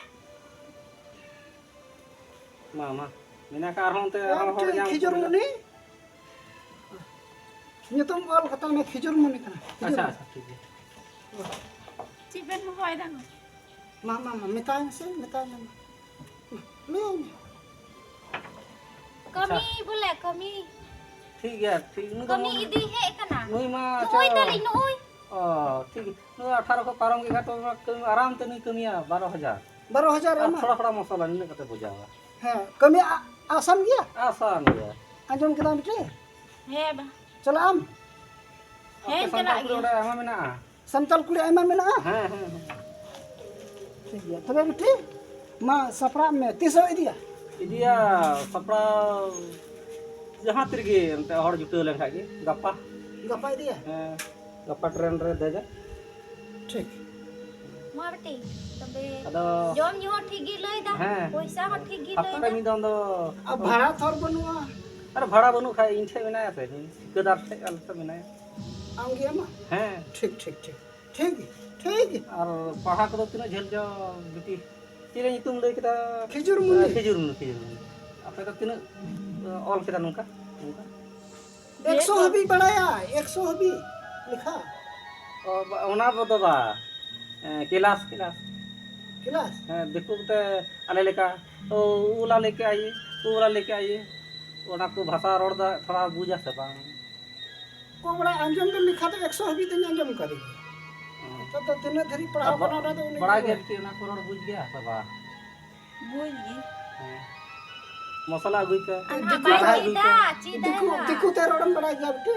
ᱢᱟ, ᱢᱟ᱾ ᱢᱮᱱᱟᱜ ᱠᱟᱜ ᱟᱨᱦᱚᱸ ᱚᱱᱛᱮ ᱟᱨᱦᱚᱸ ᱦᱚᱲ ᱮᱯᱴᱤ, ᱧᱟᱢ ᱠᱚ ᱠᱷᱤᱡᱩᱨ ᱢᱮᱱᱟᱜ᱾ ᱢᱟᱹᱱᱤ᱾ ᱧᱩᱛᱩᱢ ᱚᱞ ᱠᱟᱛᱟᱭ ᱢᱮ, ᱠᱷᱤᱡᱩᱨ ᱢᱩᱱᱤ ᱠᱟᱱᱟ᱾ ᱟᱪᱪᱷᱟ, ᱟᱪᱪᱷᱟ, ᱴᱷᱤᱠ ᱜᱮᱭᱟ᱾ ᱪᱮᱫ ᱵᱮᱱ ᱦᱚᱦᱚᱭᱮᱫᱟ? ᱢᱟ, ᱢᱟ, ᱢᱟ, ᱢᱮᱛᱟᱭ ᱢᱮᱥᱮ, ᱢᱮᱛᱟᱭ ᱢᱮ, ᱢᱟ᱾ ᱞᱟᱹᱭᱟᱭ ᱢᱮ᱾ ᱠᱟᱹᱢᱤ ᱟᱪᱪᱷᱟ᱾ ᱵᱚᱞᱮ, ᱠᱟᱹᱢᱤ᱾ ᱴᱷᱤᱠ ᱜᱮᱭᱟ, ᱴᱷᱤᱠ, ᱱᱩᱭ ᱫᱚ ᱠᱟᱹᱢᱤ ᱢᱚᱱ-, ᱤᱫᱤ ᱦᱮᱡ ᱟᱠᱟᱱᱟ᱾ ᱱᱩᱭ ᱢᱟ ᱱᱚᱜᱼᱚᱭ ᱟᱪᱪᱷᱟ᱾ ᱛᱟᱞᱤᱧ, ᱱᱚᱜᱼᱚᱭ᱾ ᱚ, ᱴᱷᱤᱠ ᱜᱮᱭᱟ᱾ ᱱᱩᱭ ᱟᱴᱷᱟᱨᱚ ᱠᱚ ᱯᱟᱨᱚᱢ ᱠᱮᱫ ᱠᱷᱟᱱ ᱛᱚ ᱱᱚᱣᱟ ᱠᱟᱹᱢᱤ ᱟᱨᱟᱢ ᱛᱮ ᱱᱩᱭ ᱠᱟᱹᱢᱤᱭᱟ ᱵᱟᱨᱚ ᱦᱟᱡᱟᱨ᱾ ᱵᱟᱨᱚ ᱦᱟᱡᱟᱨ ᱟᱨ ᱮᱢᱟ? ᱛᱷᱚᱲᱟ, ᱛᱷᱚᱲᱟ ᱢᱚᱥᱞᱟ ᱱᱤᱱᱟᱹᱜ ᱠᱟᱛᱮ ᱵᱩᱡᱷᱟᱹᱣᱟ᱾ ᱦᱮᱸ, ᱠᱟᱹᱢᱤ ᱟ-, ᱟᱥᱟᱱ ᱜᱮᱭᱟ? ᱟᱥᱟᱱ ᱜᱮᱭᱟ᱾ ᱟᱸᱡᱚᱢ ᱠᱮᱫᱟᱢ ᱵᱤᱴᱤ? ᱦᱮᱸ ᱵᱟ᱾ ᱪᱟᱞᱟᱜ ᱟᱢ? ᱦᱮᱸ, ᱟᱯᱮ ᱥᱟᱱᱛᱟᱲ ᱪᱟᱞᱟᱜ ᱠᱩᱲᱤ ᱜᱤᱭᱟᱹᱧ᱾ ᱚᱸᱰᱮ ᱟᱭᱢᱟ ᱢᱮᱱᱟᱜᱼᱟ? ᱥᱟᱱᱛᱟᱲ ᱠᱩᱲᱤ ᱟᱭᱢᱟ ᱢᱮᱱᱟᱜᱼᱟ? ᱦᱮᱸ, ᱦᱮᱸ, ᱦᱮᱸ᱾ ᱴᱷᱤᱠ ᱜᱮᱭᱟ᱾ ᱛᱚᱵᱮ ᱵᱤᱴᱤ, ᱢᱟ ᱥᱟᱯᱲᱟᱜ ᱢᱮ᱾ ᱛᱤᱥᱚᱜ ᱤᱫᱤᱭᱟ? ᱤᱫᱤᱭᱟ, ᱥᱟᱯᱲᱟᱣ ᱡᱟᱦᱟᱸ ᱛᱤᱨᱮᱜᱮ ᱮᱱᱛᱮ ᱦᱚᱲ ᱡᱩᱴᱟᱹᱣ ᱞᱮᱱᱠᱷᱟᱡ ᱜᱮ, ᱜᱟᱯᱟ᱾ ᱜᱟᱯᱟ ᱤᱫᱤᱭᱟ? ᱦᱮᱸ, ᱜᱟᱯᱟ ᱴᱨᱮᱱ ᱨᱮ ᱫᱮᱡᱟ᱾ ᱴᱷᱤᱠ᱾ ᱢᱟ ᱵᱤᱴᱤ, ᱛᱚᱵᱮ ᱟᱫᱚ ᱡᱚᱢ ᱧᱩ ᱦᱚᱸ ᱴᱷᱤᱠ ᱜᱮ ᱞᱟᱹᱭ ᱫᱟ, ᱦᱮᱸ᱾ ᱯᱚᱭᱥᱟ ᱦᱚᱸ ᱴᱷᱤᱠ ᱜᱮ ᱞᱟᱹᱭ ᱦᱟᱯᱛᱟ ᱨᱮ ᱫᱟ᱾ ᱢᱤᱫ ᱫᱚᱢ ᱫᱚ ᱟᱨ ᱵᱷᱟᱲᱟ ᱛᱷᱚᱨ ᱵᱟᱹᱱᱩᱜᱼᱟ᱾ ᱟᱨ ᱵᱷᱟᱲᱟ ᱵᱟᱹᱱᱩᱜ ᱠᱷᱟᱡ ᱤᱧ ᱴᱷᱮᱡ ᱢᱮᱱᱟᱭᱟ ᱥᱮ, ᱴᱷᱤᱠᱟᱹᱫᱟᱨ ᱴᱷᱮᱡ ᱟᱞᱮ ᱴᱷᱮᱡ ᱢᱮᱱᱟᱭᱟ᱾ ᱟᱢ ᱜᱮ ᱟᱢᱟ? ᱦᱮᱸ᱾ ᱴᱷᱤᱠ, ᱴᱷᱤᱠ, ᱴᱷᱤᱠ᱾ ᱴᱷᱤᱠ ᱜᱮ, ᱴᱷᱤᱠ ᱜᱮ᱾ ᱟᱨ ᱯᱟᱲᱦᱟᱣ ᱠᱚᱫᱚ ᱛᱤᱱᱟᱹᱜ ᱡᱷᱟᱹᱞ ᱪᱚ ᱵᱤᱴᱤ? ᱪᱮᱫ ᱨᱮ ᱧᱩᱛᱩᱢ ᱞᱟᱹᱭ ᱠᱮᱫᱟ? ᱠᱷᱤᱡᱩᱨ ᱢᱩᱱᱤ᱾ ᱠᱷᱤᱡᱩᱨ ᱢᱩᱱᱤ, ᱠᱷᱤᱡᱩᱨ ᱢᱩᱱᱤ᱾ ᱟᱯᱮ ᱫᱚ ᱛᱤᱱᱟᱹᱜ, ᱚᱞ ᱠᱮᱫᱟ ᱱᱚᱝᱠᱟ? ᱱᱚᱝᱠᱟ? ᱮᱠᱥᱚ ᱦᱟᱹᱵᱤᱡ ᱵᱟᱲᱟᱭᱟ, ᱮᱠᱥᱚ ᱦᱟᱹᱵᱤᱡ ᱞᱮᱠᱷᱟ᱾ ᱚ, ᱵᱟ-, ᱚᱱᱟ ᱠᱚᱫᱚ ᱵᱟ᱾ ᱮ, ᱠᱮᱞᱟᱥ, ᱠᱮᱞᱟᱥ᱾ ᱠᱮᱞᱟᱥ? ᱦᱮᱸ, ᱫᱤᱠᱩ ᱠᱚᱛᱮ ᱟᱞᱮ ᱞᱮᱠᱟ, ᱳ, ᱩᱞᱟ ᱞᱮᱠᱮ ᱟᱭᱮ, ᱩᱞᱟ ᱞᱮᱠᱮ ᱟᱭᱮ᱾ ᱚᱱᱟ ᱠᱚ ᱵᱷᱟᱥᱟ ᱨᱚᱲ ᱫᱚ ᱛᱷᱚᱲᱟ ᱵᱩᱡᱟ ᱥᱮ ᱵᱟᱝ? ᱠᱚ ᱵᱟᱲᱟᱭ ᱟᱸᱡᱚᱢ ᱫᱚ ᱞᱮᱠᱷᱟ ᱫᱚ ᱮᱠᱥᱚ ᱦᱟᱹᱵᱤᱡ ᱫᱚᱧ ᱟᱸᱡᱚᱢ ᱠᱟᱫ ᱜᱮᱭᱟ᱾ ᱦᱮᱸ᱾ ᱱᱮᱛᱟᱨ ᱫᱚ ᱛᱤᱱᱟᱹᱜ ᱫᱷᱟᱹᱨᱤᱡ ᱯᱟᱲᱦᱟᱣ ᱟᱨ ᱠᱟᱱᱟ ᱚᱱᱟ ᱫᱚ ᱩᱱᱤ ᱵᱟᱲᱟᱭ ᱜᱮ ᱜᱮᱭᱟ ᱵᱤᱴᱤ, ᱚᱱᱟ ᱠᱚ ᱨᱚᱲ ᱵᱩᱡᱽ ᱜᱮᱭᱟ ᱥᱮ ᱵᱟᱝ? ᱵᱩᱡᱽ ᱜᱮ᱾ ᱦᱮᱸ᱾ ᱢᱚᱥᱞᱟ ᱟᱹᱜᱩᱭ ᱯᱮ᱾ ᱟᱨ ᱫᱤᱠᱩ ᱵᱟᱭ ᱟᱹᱜᱩᱭ ᱯᱮ᱾ ᱪᱮᱫᱟ, ᱪᱮᱫᱟᱭ ᱫᱤᱠᱩ, ᱦᱟᱸᱜ᱾ ᱫᱤᱠᱩ ᱛᱮ ᱨᱚᱲᱮᱢ ᱵᱟᱲᱟᱭ ᱜᱮᱭᱟ ᱵᱤᱴᱤ?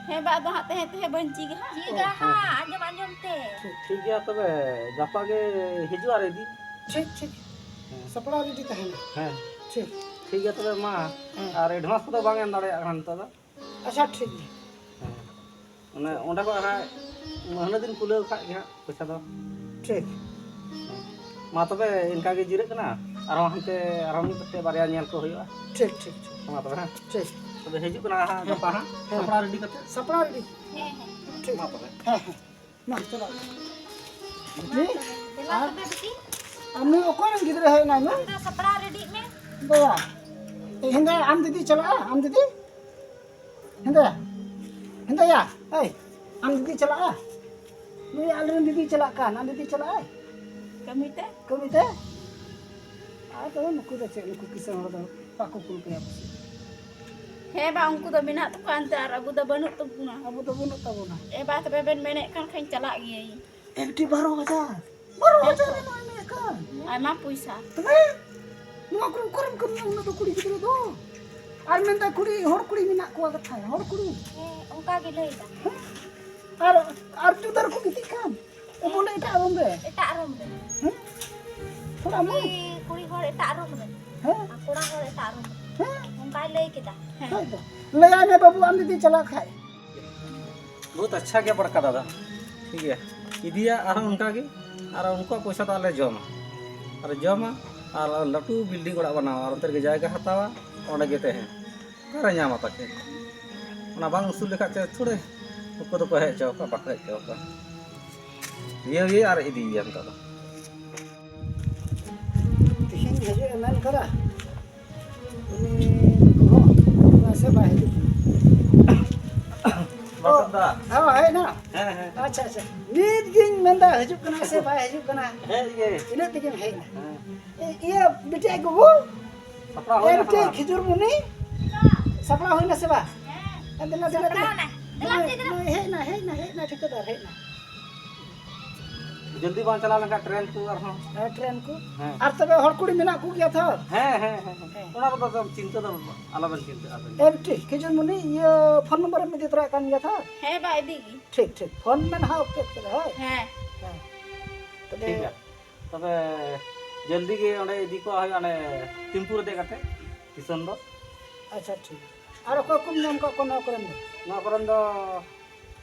ᱦᱮᱸ ᱵᱟ, ᱟᱫᱚ ᱦᱟᱸᱜ ᱛᱟᱦᱮᱸ ᱛᱟᱦᱮᱸ ᱵᱟᱹᱧ ᱪᱮᱫᱟ ᱦᱟᱸᱜ᱾ ᱪᱮᱫᱟ ᱦᱟᱸᱜ, ᱟᱸᱡᱚᱢ ᱟᱸᱡᱚᱢ ᱛᱮ᱾ ᱴᱷᱤᱠ, ᱴᱷᱤᱠ ᱜᱮᱭᱟ ᱛᱚᱵᱮ, ᱜᱟᱯᱟ ᱜᱮ ᱦᱤᱡᱩᱜ ᱟᱨ ᱤᱫᱤ᱾ ᱴᱷᱤᱠ, ᱴᱷᱤᱠ᱾ ᱦᱮᱸ᱾ ᱥᱟᱯᱲᱟᱣ ᱨᱮᱰᱤ ᱛᱟᱦᱮᱱᱟ᱾ ᱦᱮᱸ᱾ ᱴᱷᱤᱠ᱾ ᱴᱷᱤᱠ ᱜᱮᱭᱟ ᱛᱚᱵᱮ ᱢᱟ᱾ ᱦᱮᱸ᱾ ᱟᱨ advance ᱠᱚᱫᱚ ᱵᱟᱝ ᱮᱢ ᱫᱟᱲᱮᱭᱟᱜ ᱠᱟᱱᱟ ᱱᱤᱛᱚᱜ ᱫᱚ? ᱟᱪᱪᱷᱟ, ᱴᱷᱤᱠ ᱜᱮᱭᱟ᱾ ᱦᱮᱸ᱾ ᱚᱱᱮ ᱚᱸᱰᱮ ᱠᱷᱚᱱ ᱦᱟᱸᱜ ᱢᱟᱹᱦᱱᱟᱹ ᱫᱤᱱ ᱠᱷᱩᱞᱟᱹᱣ ᱠᱷᱟᱡ ᱜᱮ ᱦᱟᱸᱜ ᱯᱚᱭᱥᱟ ᱫᱚ᱾ ᱴᱷᱤᱠ᱾ ᱦᱮᱸ᱾ ᱢᱟ ᱛᱚᱵᱮ ᱤᱱᱠᱟ ᱜᱮ ᱡᱤᱨᱟᱹᱜ ᱠᱟᱱᱟ, ᱟᱨᱦᱚᱸ ᱦᱟᱱᱛᱮ ᱟᱨᱦᱚᱸ ᱢᱤᱫ ᱵᱟᱨᱭᱟ ᱧᱮᱞ ᱠᱚ ᱦᱩᱭᱩᱜᱼᱟ᱾ ᱴᱷᱤᱠ, ᱴᱷᱤᱠ, ᱴᱷᱤᱠ᱾ ᱢᱟ ᱛᱚᱵᱮ ᱦᱮᱸ᱾ ᱴᱷᱤᱠ᱾ ᱛᱚᱵᱮ ᱦᱤᱡᱩᱜ ᱠᱟᱱᱟ ᱦᱟᱸᱜ ᱦᱮᱸ᱾ ᱜᱟᱯᱟ ᱦᱟᱸᱜ᱾ ᱦᱮᱸ᱾ ᱥᱟᱯᱲᱟᱣ ᱨᱮᱰᱤ ᱠᱟᱛᱮ᱾ ᱥᱟᱯᱲᱟᱣ ᱨᱮᱰᱤ᱾ ᱦᱮᱸ, ᱦᱮᱸ᱾ ᱴᱷᱤᱠ᱾ ᱢᱟ ᱛᱚᱵᱮ᱾ ᱦᱮᱸ, ᱦᱮᱸ᱾ ᱢᱟ, ᱪᱟᱞᱟᱜ ᱢᱮ᱾ ᱢᱟ ᱵᱤᱴᱤ, ᱛᱚᱵᱮ, ᱫᱮᱞᱟ ᱟᱨ ᱛᱚᱵᱮ ᱵᱤᱴᱤ᱾ ᱟᱢ ᱱᱩᱭ ᱚᱠᱚᱭ ᱨᱮᱱ ᱜᱤᱫᱽᱨᱟᱹ ᱦᱮᱡ ᱮᱱᱟᱭ ᱱᱩᱭ? ᱟᱢ ᱫᱚ ᱥᱟᱯᱲᱟᱣ ᱨᱮᱰᱤᱜ ᱢᱮ᱾ ᱫᱚᱭᱟ᱾ ᱮ, ᱦᱮᱸᱫᱟᱭᱟ, ᱟᱢ ᱫᱤᱫᱤ ᱪᱟᱞᱟᱜᱼᱟ? ᱟᱢ ᱫᱤᱫᱤ? ᱦᱮᱸᱫᱟᱭᱟ᱾ ᱦᱮᱸᱫᱟᱭᱟ, ᱮᱭ, ᱟᱢ ᱫᱤᱫᱤ ᱪᱟᱞᱟᱜᱼᱟ? ᱱᱩᱭ ᱟᱞᱮᱨᱮᱱ ᱫᱤᱫᱤ ᱪᱟᱞᱟᱜ ᱠᱟᱱ, ᱟᱢ ᱫᱤᱫᱤ ᱪᱟᱞᱟᱜᱼᱟᱭ? ᱠᱟᱹᱢᱤ ᱛᱮ? ᱠᱟᱹᱢᱤ ᱛᱮ? ᱟᱨ ᱛᱚᱵᱮ ᱱᱩᱠᱩ ᱫᱚ ᱪᱮᱫ, ᱱᱩᱠᱩ ᱠᱤᱥᱟᱹᱬ ᱦᱚᱲ ᱫᱚ ᱵᱟᱠᱚ ᱠᱩᱞ ᱠᱟᱭᱟ ᱯᱟᱥᱮ᱾ ᱦᱮᱸ ᱵᱟ, ᱩᱱᱠᱩ ᱫᱚ ᱢᱮᱱᱟᱜ ᱛᱟᱠᱚᱣᱟ ᱮᱱᱛᱮ, ᱟᱨ ᱟᱵᱚ ᱫᱚ ᱵᱟᱹᱱᱩᱜ ᱛᱟᱵᱚᱱᱟ᱾ ᱟᱵᱚ ᱫᱚ ᱵᱟᱹᱱᱩᱜ ᱛᱟᱵᱚᱱᱟ᱾ ᱮ ᱵᱟ, ᱛᱚᱵᱮ ᱵᱮᱱ ᱢᱮᱱᱮᱫ ᱠᱟᱱ ᱠᱷᱟᱱ ᱪᱟᱞᱟᱜ ᱜᱤᱭᱟᱹᱧ᱾ ᱮᱠᱴᱤ ᱵᱟᱨᱚ ᱦᱟᱡᱟᱨ᱾ ᱵᱟᱨᱚ ᱦᱟᱡᱟᱨ ᱮᱢ ᱮᱢᱮᱫ ᱠᱟᱱ᱾ ᱟᱭᱢᱟ ᱯᱚᱭᱥᱟ᱾ ᱛᱚᱵᱮ ᱱᱚᱣᱟ ᱠᱚᱨᱮ ᱚᱠᱟᱨᱮᱢ ᱠᱟᱹᱢᱤᱭᱟ ᱩᱱᱟᱹᱜ ᱫᱚ ᱠᱩᱲᱤ ᱜᱤᱫᱽᱨᱟᱹ ᱫᱚ? ᱟᱨ ᱢᱮᱱᱫᱟ ᱠᱩᱲᱤ, ᱦᱚᱲ ᱠᱩᱲᱤ ᱢᱮᱱᱟᱜ ᱠᱚᱣᱟ ᱠᱟᱛᱷᱟ, ᱦᱚᱲ ᱠᱩᱲᱤ᱾ ᱦᱮᱸ, ᱚᱱᱠᱟ ᱜᱮ ᱞᱟᱹᱭ ᱫᱟ᱾ ᱦᱮᱸ? ᱟᱨ, ᱟᱨ ᱡᱩᱫᱟᱹ ᱨᱮᱠᱚ ᱜᱤᱛᱤᱡ ᱠᱟᱱ᱾ ᱩᱱᱠᱩ ᱫᱚ ᱮᱴᱟᱜ ᱨᱩᱢ ᱨᱮ᱾ ᱮᱴᱟᱜ ᱨᱩᱢ ᱨᱮ᱾ ᱦᱮᱸ? ᱛᱷᱚᱲᱟ ᱠᱩᱲᱤ, ᱢᱚᱡᱽ᱾ ᱠᱩᱲᱤ ᱦᱚᱲ ᱮᱴᱟᱜ ᱨᱩᱢ ᱨᱮ᱾ ᱦᱮᱸ? ᱟᱨ ᱠᱚᱲᱟ ᱦᱚᱲ ᱮᱴᱟᱜ ᱨᱩᱢ ᱨᱮ᱾ ᱦᱮᱸ? ᱚᱱᱠᱟᱭ ᱞᱟᱹᱭ ᱠᱮᱫᱟ᱾ ᱦᱮᱸ᱾ ᱦᱳᱭ ᱛᱚ᱾ ᱞᱟᱹᱭᱟᱭ ᱢᱮ ᱵᱟᱹᱵᱩ, ᱟᱢ ᱡᱩᱫᱤ ᱪᱟᱞᱟᱜ ᱠᱷᱟᱡ᱾ ᱵᱚᱦᱩᱛ ᱟᱪᱪᱷᱟ ᱜᱮᱭᱟ ᱵᱟᱲᱠᱟ ᱫᱟᱫᱟ᱾ ᱴᱷᱤᱠ ᱜᱮᱭᱟ, ᱤᱫᱤᱭᱟ ᱟᱨᱦᱚᱸ ᱚᱱᱠᱟ ᱜᱮ, ᱟᱨ ᱩᱱᱠᱩᱣᱟᱜ ᱯᱚᱭᱥᱟ ᱫᱚ ᱟᱞᱮ ᱡᱚᱢᱟ, ᱟᱨ ᱡᱚᱢᱟ, ᱟᱨ ᱞᱟᱹᱴᱩ ᱵᱤᱞᱰᱤᱝ ᱚᱲᱟᱜ ᱵᱮᱱᱟᱣᱟ, ᱟᱨ ᱚᱱᱛᱮ ᱨᱮᱜᱮ ᱡᱟᱭᱜᱟ ᱦᱟᱛᱟᱣᱟ, ᱚᱸᱰᱮ ᱜᱮ ᱛᱟᱦᱮᱱ᱾ ᱚᱠᱟᱨᱮ ᱧᱟᱢᱟ ᱛᱟᱠᱮ? ᱚᱱᱟ ᱵᱟᱝ ᱩᱥᱩᱞ ᱞᱮᱠᱷᱟᱡ ᱛᱮ ᱛᱷᱚᱲᱮ ᱩᱱᱠᱩ ᱫᱚᱠᱚ ᱦᱮᱡ ᱦᱚᱪᱚ ᱟᱠᱚᱣᱟ, ᱵᱟᱠᱚ ᱦᱮᱡ ᱦᱚᱪᱚ ᱟᱠᱚᱣᱟ᱾ ᱤᱭᱟᱹ ᱤᱭᱟᱹ ᱟᱨ ᱤᱫᱤᱭᱮᱭᱟ ᱱᱤᱛᱚᱜ ᱫᱚ᱾ ᱛᱤᱦᱤᱧ ᱦᱤᱡᱩᱜ ᱮ ᱢᱮᱱ ᱠᱟᱫᱟ᱾ ᱩᱱᱤ ᱠᱚᱦᱚᱸ ᱦᱤᱡᱩᱜ ᱠᱟᱱᱟ ᱥᱮ ᱵᱟᱭ ᱦᱤᱡᱩᱜ ᱠᱟᱱᱟ? ᱵᱟᱥᱚᱱᱛᱟ᱾ ᱦᱮᱸ, ᱦᱮᱡ ᱮᱱᱟ? ᱦᱮᱸ, ᱦᱮᱸ᱾ ᱟᱪᱪᱷᱟ, ᱟᱪᱪᱷᱟ᱾ ᱱᱤᱛ ᱜᱤᱧ ᱢᱮᱱᱫᱟ ᱦᱤᱡᱩᱜ ᱠᱟᱱᱟ ᱥᱮ ᱵᱟᱭ ᱦᱤᱡᱩᱜ ᱠᱟᱱᱟ? ᱦᱮᱡ ᱜᱮ᱾ ᱤᱱᱟᱹᱜ ᱛᱮᱜᱮᱢ ᱦᱮᱡ ᱮᱱᱟ᱾ ᱦᱮᱸ᱾ ᱮ, ᱤᱭᱟᱹ, ᱵᱤᱴᱤ ᱟᱡ ᱜᱚᱜᱚ? ᱥᱟᱯᱲᱟᱣ ᱦᱩᱭᱱᱟ ᱮᱢ ᱥᱮ ᱠᱮ ᱵᱟᱝ? ᱠᱷᱤᱡᱩᱨ ᱢᱩᱱᱤ? ᱥᱟᱯᱲᱟᱣ ᱦᱩᱭᱱᱟ ᱥᱮ ᱵᱟᱝ? ᱦᱮᱸ, ᱫᱮᱞᱟ, ᱫᱮᱞᱟ, ᱫᱮᱞᱟ᱾ ᱥᱟᱯᱲᱟᱣ ᱮᱱᱟ᱾ ᱫᱮᱞᱟ, ᱱᱩᱭ, ᱫᱮᱞᱟ᱾ ᱱᱩᱭ ᱦᱮᱡ ᱮᱱᱟ, ᱦᱮᱡ ᱮᱱᱟ, ᱦᱮᱡ ᱮᱱᱟ, ᱴᱷᱤᱠᱟᱹᱫᱟᱨ ᱦᱮᱡ ᱮᱱᱟ᱾ ᱡᱚᱞᱫᱤ ᱵᱟᱝ ᱪᱟᱞᱟᱣ ᱞᱮᱱᱠᱷᱟᱱ ᱴᱨᱮᱱ ᱠᱚ ᱟᱨᱦᱚᱸ᱾ ᱦᱮᱸ, ᱴᱨᱮᱱ ᱠᱚ᱾ ᱦᱮᱸ᱾ ᱟᱨ ᱛᱚᱵᱮ ᱦᱚᱲ ᱠᱩᱲᱤ ᱢᱮᱱᱟᱜ ᱠᱚᱜᱮᱭᱟ ᱛᱚ? ᱦᱮᱸ, ᱦᱮᱸ, ᱦᱮᱸ, ᱦᱮᱸ᱾ ᱦᱮᱸ᱾ ᱚᱱᱟ ᱠᱚᱫᱚ ᱪᱤᱱᱛᱟᱹ ᱫᱚ ᱟᱞᱚᱵᱮᱱ ᱪᱤᱱᱛᱟᱹᱜᱼᱟ ᱟᱵᱮᱱ ᱫᱚ᱾ ᱮᱢ ᱴᱷᱤᱠ, ᱠᱷᱤᱡᱩᱨ ᱢᱩᱱᱤ, ᱤᱭᱟᱹ, ᱯᱷᱳᱱ ᱱᱚᱢᱵᱚᱨ ᱮᱢ ᱤᱫᱤ ᱛᱚᱨᱟᱭᱮᱫ ᱠᱟᱱ ᱜᱮᱭᱟ ᱛᱚ? ᱦᱮᱸ ᱵᱟ, ᱤᱫᱤ ᱜᱮ᱾ ᱴᱷᱤᱠ, ᱴᱷᱤᱠ᱾ ᱯᱷᱳᱱ ᱢᱮ ᱱᱟᱦᱟᱜ ᱚᱠᱛᱮ ᱚᱠᱛᱮ ᱨᱮ, ᱦᱳᱭ᱾ ᱦᱮᱸ᱾ ᱦᱮᱸ᱾ ᱛᱚᱵᱮ ᱴᱷᱤᱠ ᱜᱮᱭᱟ᱾ ᱛᱚᱵᱮ ᱡᱚᱞᱫᱤ ᱜᱮ ᱚᱸᱰᱮ ᱤᱫᱤ ᱠᱚᱣᱟ ᱦᱩᱭᱩᱜᱼᱟ, ᱚᱱᱮ ᱴᱮᱢᱯᱩ ᱨᱮ ᱫᱮᱡ ᱠᱟᱛᱮ ᱴᱤᱥᱚᱱ ᱫᱚ᱾ ᱟᱪᱪᱷᱟ, ᱴᱷᱤᱠ᱾ ᱟᱨ ᱚᱠᱚᱭ ᱠᱚᱢ ᱧᱟᱢ ᱠᱟᱜ ᱠᱚᱣᱟ ᱱᱚᱣᱟ ᱠᱚᱨᱮᱱ ᱫᱚ? ᱱᱚᱣᱟ ᱠᱚᱨᱮᱱ ᱫᱚ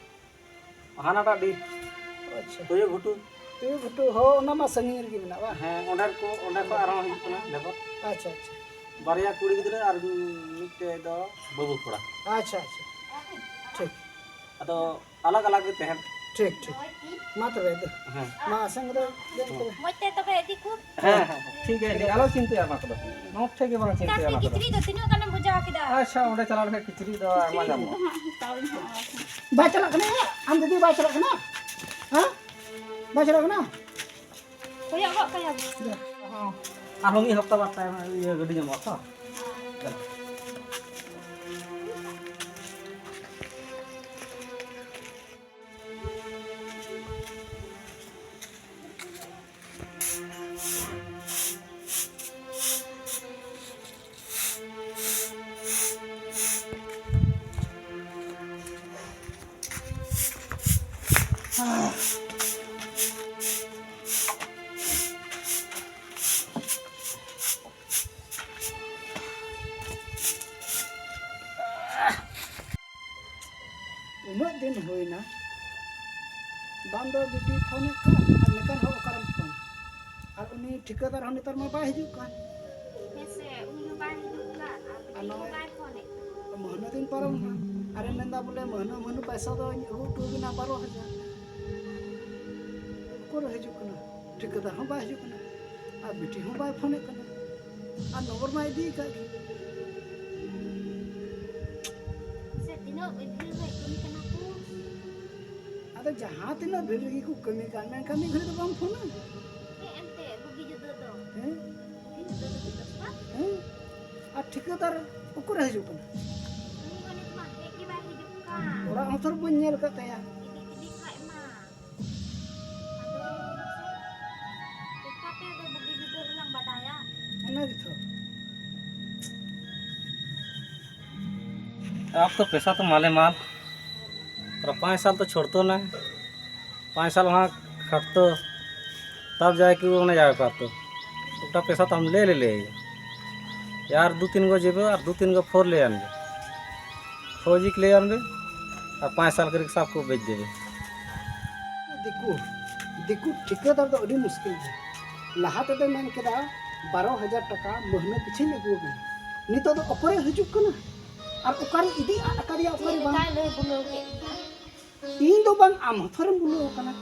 ᱦᱟᱱᱟᱴᱟᱜ ᱰᱤ᱾ ᱟᱪᱪᱷᱟ᱾ ᱛᱩᱭᱩ ᱜᱷᱩᱴᱩ᱾ ᱛᱩᱭᱩ ᱜᱷᱩᱴᱩ, ᱦᱚᱸ, ᱚᱱᱟ ᱢᱟ ᱥᱟᱺᱜᱤᱧ ᱨᱮᱜᱮ ᱢᱮᱱᱟᱜᱼᱟ, ᱵᱟᱝ? ᱦᱮᱸ, ᱚᱸᱰᱮ ᱠᱚ, ᱚᱸᱰᱮ ᱠᱷᱚᱱ ᱟᱨᱦᱚᱸ ᱦᱤᱡᱩᱜ ᱠᱟᱱᱟ ᱞᱮᱵᱟᱨ᱾ ᱟᱪᱪᱷᱟ, ᱟᱪᱪᱷᱟ᱾ ᱵᱟᱨᱭᱟ ᱠᱩᱲᱤ ᱜᱤᱫᱽᱨᱟᱹ ᱟᱨ ᱢᱤᱫᱴᱮᱡ ᱫᱚ ᱵᱟᱹᱵᱩ ᱠᱚᱲᱟ᱾ ᱟᱪᱪᱷᱟ, ᱟᱪᱪᱷᱟ᱾ ᱴᱷᱤᱠ᱾ ᱟᱫᱚ ᱟᱞᱟᱜᱽ ᱟᱞᱟᱜᱽ ᱜᱮ ᱛᱟᱦᱮᱱ᱾ ᱴᱷᱤᱠ, ᱴᱷᱤᱠ᱾ ᱢᱟ ᱛᱚᱵᱮ, ᱫᱮ᱾ ᱦᱮᱸ᱾ ᱢᱟ, ᱟᱥᱮᱱ ᱠᱚᱫᱚ ᱫᱮᱡ ᱠᱚ᱾ ᱢᱚᱡᱽ ᱛᱮ ᱛᱚᱵᱮ ᱤᱫᱤ ᱠᱚ᱾ ᱦᱮᱸ, ᱦᱮᱸ, ᱦᱮᱸ᱾ ᱴᱷᱤᱠ ᱜᱮᱭᱟ, ᱴᱷᱤᱠ ᱜᱮᱭᱟ᱾ ᱟᱞᱚ ᱪᱤᱱᱛᱟᱹᱭᱟ ᱚᱱᱟ ᱠᱚᱫᱚ᱾ ᱱᱚᱣᱟ ᱴᱷᱤᱠ ᱜᱮ ᱵᱟᱝ ᱪᱤᱱᱛᱟᱹᱭᱟ ᱪᱟᱥ ᱚᱱᱟ ᱠᱚᱫᱚ᱾ ᱠᱤᱪᱨᱤᱡ ᱫᱚ ᱛᱤᱱᱟᱹᱜ ᱜᱟᱱᱮᱢ ᱵᱩᱡᱷᱟᱹᱣ ᱠᱮᱫᱟ? ᱟᱪᱪᱷᱟ, ᱚᱸᱰᱮ ᱪᱟᱞᱟᱣ ᱞᱮᱠᱷᱟᱱ ᱠᱤᱪᱨᱤᱡ ᱫᱚ ᱟᱭᱢᱟ ᱧᱟᱢᱚᱜᱼᱟ᱾ ᱵᱟᱭ ᱪᱟᱞᱟᱜ ᱠᱟᱱᱟ? ᱟᱢ ᱫᱤᱫᱤ ᱵᱟᱭ ᱪᱟᱞᱟᱜ ᱠᱟᱱᱟ? ᱦᱮᱸ? ᱵᱟᱭ ᱪᱟᱞᱟᱜ ᱠᱟᱱᱟ? ᱠᱚᱭᱚᱜ ᱜᱚᱜ ᱠᱟᱭᱟ᱾ ᱟᱨᱦᱚᱸ ᱢᱤᱫ ᱦᱟᱯᱛᱟ ᱵᱟᱫ ᱛᱟᱭᱚᱢ ᱤᱭᱟᱹ ᱜᱟᱹᱰᱤ ᱧᱟᱢᱚᱜᱼᱟ ᱛᱚ? ᱩᱱᱟᱹᱜ ᱫᱤᱱ ᱦᱩᱭᱱᱟ, ᱵᱟᱝ ᱫᱚ ᱵᱤᱴᱤ ᱯᱷᱳᱱᱮᱫ ᱠᱟᱱ, ᱟᱨ ᱱᱮᱠᱟᱱ ᱦᱚᱲ ᱚᱠᱟᱨᱮᱢ ᱯᱷᱳᱱ? ᱟᱨ ᱩᱱᱤ ᱴᱷᱤᱠᱟᱹᱫᱟᱨ ᱦᱚᱸ ᱱᱮᱛᱟᱨ ᱢᱟ ᱵᱟᱭ ᱦᱤᱡᱩᱜ ᱠᱟᱱ᱾ ᱦᱮᱸ ᱥᱮ, ᱩᱱᱤ ᱦᱚᱸ ᱵᱟᱭ ᱦᱤᱡᱩᱜ ᱠᱟᱱ, ᱟᱨ ᱟᱨ ᱵᱤᱴᱤ ᱦᱚᱸ ᱱᱚᱜᱼᱚᱭ ᱵᱟᱭ ᱯᱷᱳᱱᱮᱫ ᱠᱟᱱ᱾ ᱢᱟᱹᱦᱱᱟᱹ ᱫᱤᱱ ᱯᱟᱨᱚᱢ ᱮᱱᱟ, ᱟᱨᱮ ᱢᱮᱱᱫᱟ ᱵᱚᱞᱮ, "ᱢᱟᱹᱦᱱᱟᱹ, ᱢᱟᱹᱦᱱᱟᱹ ᱯᱚᱭᱥᱟ ᱫᱚᱧ ᱟᱹᱜᱩ ᱦᱚᱴᱚ ᱟᱵᱤᱱᱟ ᱵᱟᱨᱚ ᱦᱟᱡᱟᱨ᱾ ᱩᱠᱩᱨᱮ ᱦᱤᱡᱩᱜ ᱠᱟᱱᱟ? ᱴᱷᱤᱠᱟᱹᱫᱟᱨ ᱦᱚᱸ ᱵᱟᱭ ᱦᱤᱡᱩᱜ ᱠᱟᱱᱟ, ᱟᱨ ᱵᱤᱴᱤ ᱦᱚᱸ ᱵᱟᱭ ᱯᱷᱳᱱᱮᱫ ᱠᱟᱱᱟ, ᱟᱨ ᱱᱚᱢᱵᱚᱨ ᱢᱟ ᱤᱫᱤ ᱟᱠᱟᱫ ᱜᱮ᱾" ᱥᱮ ᱛᱤᱱᱟᱹᱜ ᱵᱷᱤᱲ ᱨᱮ ᱠᱟᱹᱢᱤ ᱠᱟᱱᱟ ᱠᱚ᱾ ᱟᱫᱚ ᱡᱟᱦᱟᱸ ᱛᱤᱱᱟᱹᱜ ᱵᱷᱤᱲ ᱨᱮᱜᱮ ᱠᱚ ᱠᱟᱹᱢᱤ ᱠᱟᱱ, ᱢᱮᱱᱠᱷᱟᱱ ᱢᱤᱫ ᱜᱷᱟᱹᱲᱤᱡ ᱫᱚ ᱵᱟᱢ ᱯᱷᱳᱱᱟ? ᱦᱮᱸ, ᱮᱱᱛᱮ ᱵᱩᱜᱤ ᱡᱩᱫᱟᱹ ᱫᱚ᱾ ᱦᱮᱸ? ᱵᱩᱜᱤ ᱡᱩᱫᱟᱹ ᱫᱚ ᱦᱩᱭᱩᱜ ᱫᱚᱨᱠᱟᱨ᱾ ᱦᱮᱸ? ᱟᱨ ᱴᱷᱤᱠᱟᱹᱫᱟᱨ ᱩᱠᱩᱨᱮ ᱦᱤᱡᱩᱜ ᱠᱟᱱᱟ? ᱩᱱᱤ ᱢᱟ ᱱᱤᱛ ᱢᱟ ᱦᱮᱡ ᱜᱮ ᱵᱟᱭ ᱦᱤᱡᱩᱜ ᱠᱟᱱ᱾ ᱚᱲᱟᱜ ᱦᱚᱸ ᱛᱚ ᱵᱟᱹᱧ ᱧᱮᱞ ᱟᱠᱟᱫ ᱛᱟᱭᱟ᱾ ᱤᱫᱤ ᱠᱮᱫᱮ ᱠᱷᱟᱡ ᱢᱟ᱾ ᱟᱫᱚ ᱪᱮᱠᱟᱛᱮ ᱟᱫᱚ ᱵᱩᱜᱤ ᱡᱩᱫᱟᱹ ᱫᱚᱞᱟᱝ ᱵᱟᱰᱟᱭᱟ? ᱚᱱᱟ ᱜᱮᱛᱚ᱾ आप तो पैसा तो माले माल, और पाँच साल तो छोड़तो ना, पाँच साल वहाँ खटतो, तब जाके वो नहीं आ पातो। उल्टा पैसा तो हम ले ले ले यार, दो तीन गो जेबे और दो तीन गो फोर ले आनबे, फौजी के ले आनबे, और पाँच साल करके सबको बेच देबे। ᱫᱤᱠᱩ, ᱫᱤᱠᱩ ᱴᱷᱤᱠᱟᱹᱫᱟᱨ ᱫᱚ ᱟᱹᱰᱤ ᱢᱩᱥᱠᱤᱞ ᱜᱮᱭᱟ᱾ ᱞᱟᱦᱟ ᱛᱮᱫᱚᱭ ᱢᱮᱱ ᱠᱮᱫᱟ, "ᱵᱟᱨᱚ ᱦᱟᱡᱟᱨ ᱴᱟᱠᱟ ᱢᱟᱹᱦᱱᱟᱹ ᱯᱤᱪᱷᱤᱧ ᱟᱹᱜᱩ ᱟᱵᱮᱱᱟ᱾" ᱱᱤᱛᱚᱜ ᱫᱚ ᱚᱠᱚᱭᱮ ᱦᱤᱡᱩᱜ ᱠᱟᱱᱟ ᱟᱨ ᱚᱠᱟᱨᱮ ᱤᱫᱤ ᱟᱫ ᱟᱠᱟᱫᱮᱭᱟ, ᱚᱠᱟᱨᱮ ᱪᱮᱫ ᱵᱟᱝ? ᱞᱮᱠᱟᱭ ᱞᱟᱹᱭ ᱵᱩᱞᱟᱹᱣ ᱠᱮᱫ ᱢᱮᱭᱟ? ᱤᱧ ᱫᱚ ᱵᱟᱝ, ᱟᱢ ᱦᱚᱸ ᱛᱷᱚᱨᱮᱢ ᱵᱩᱞᱟᱹᱣ ᱟᱠᱟᱱᱟ,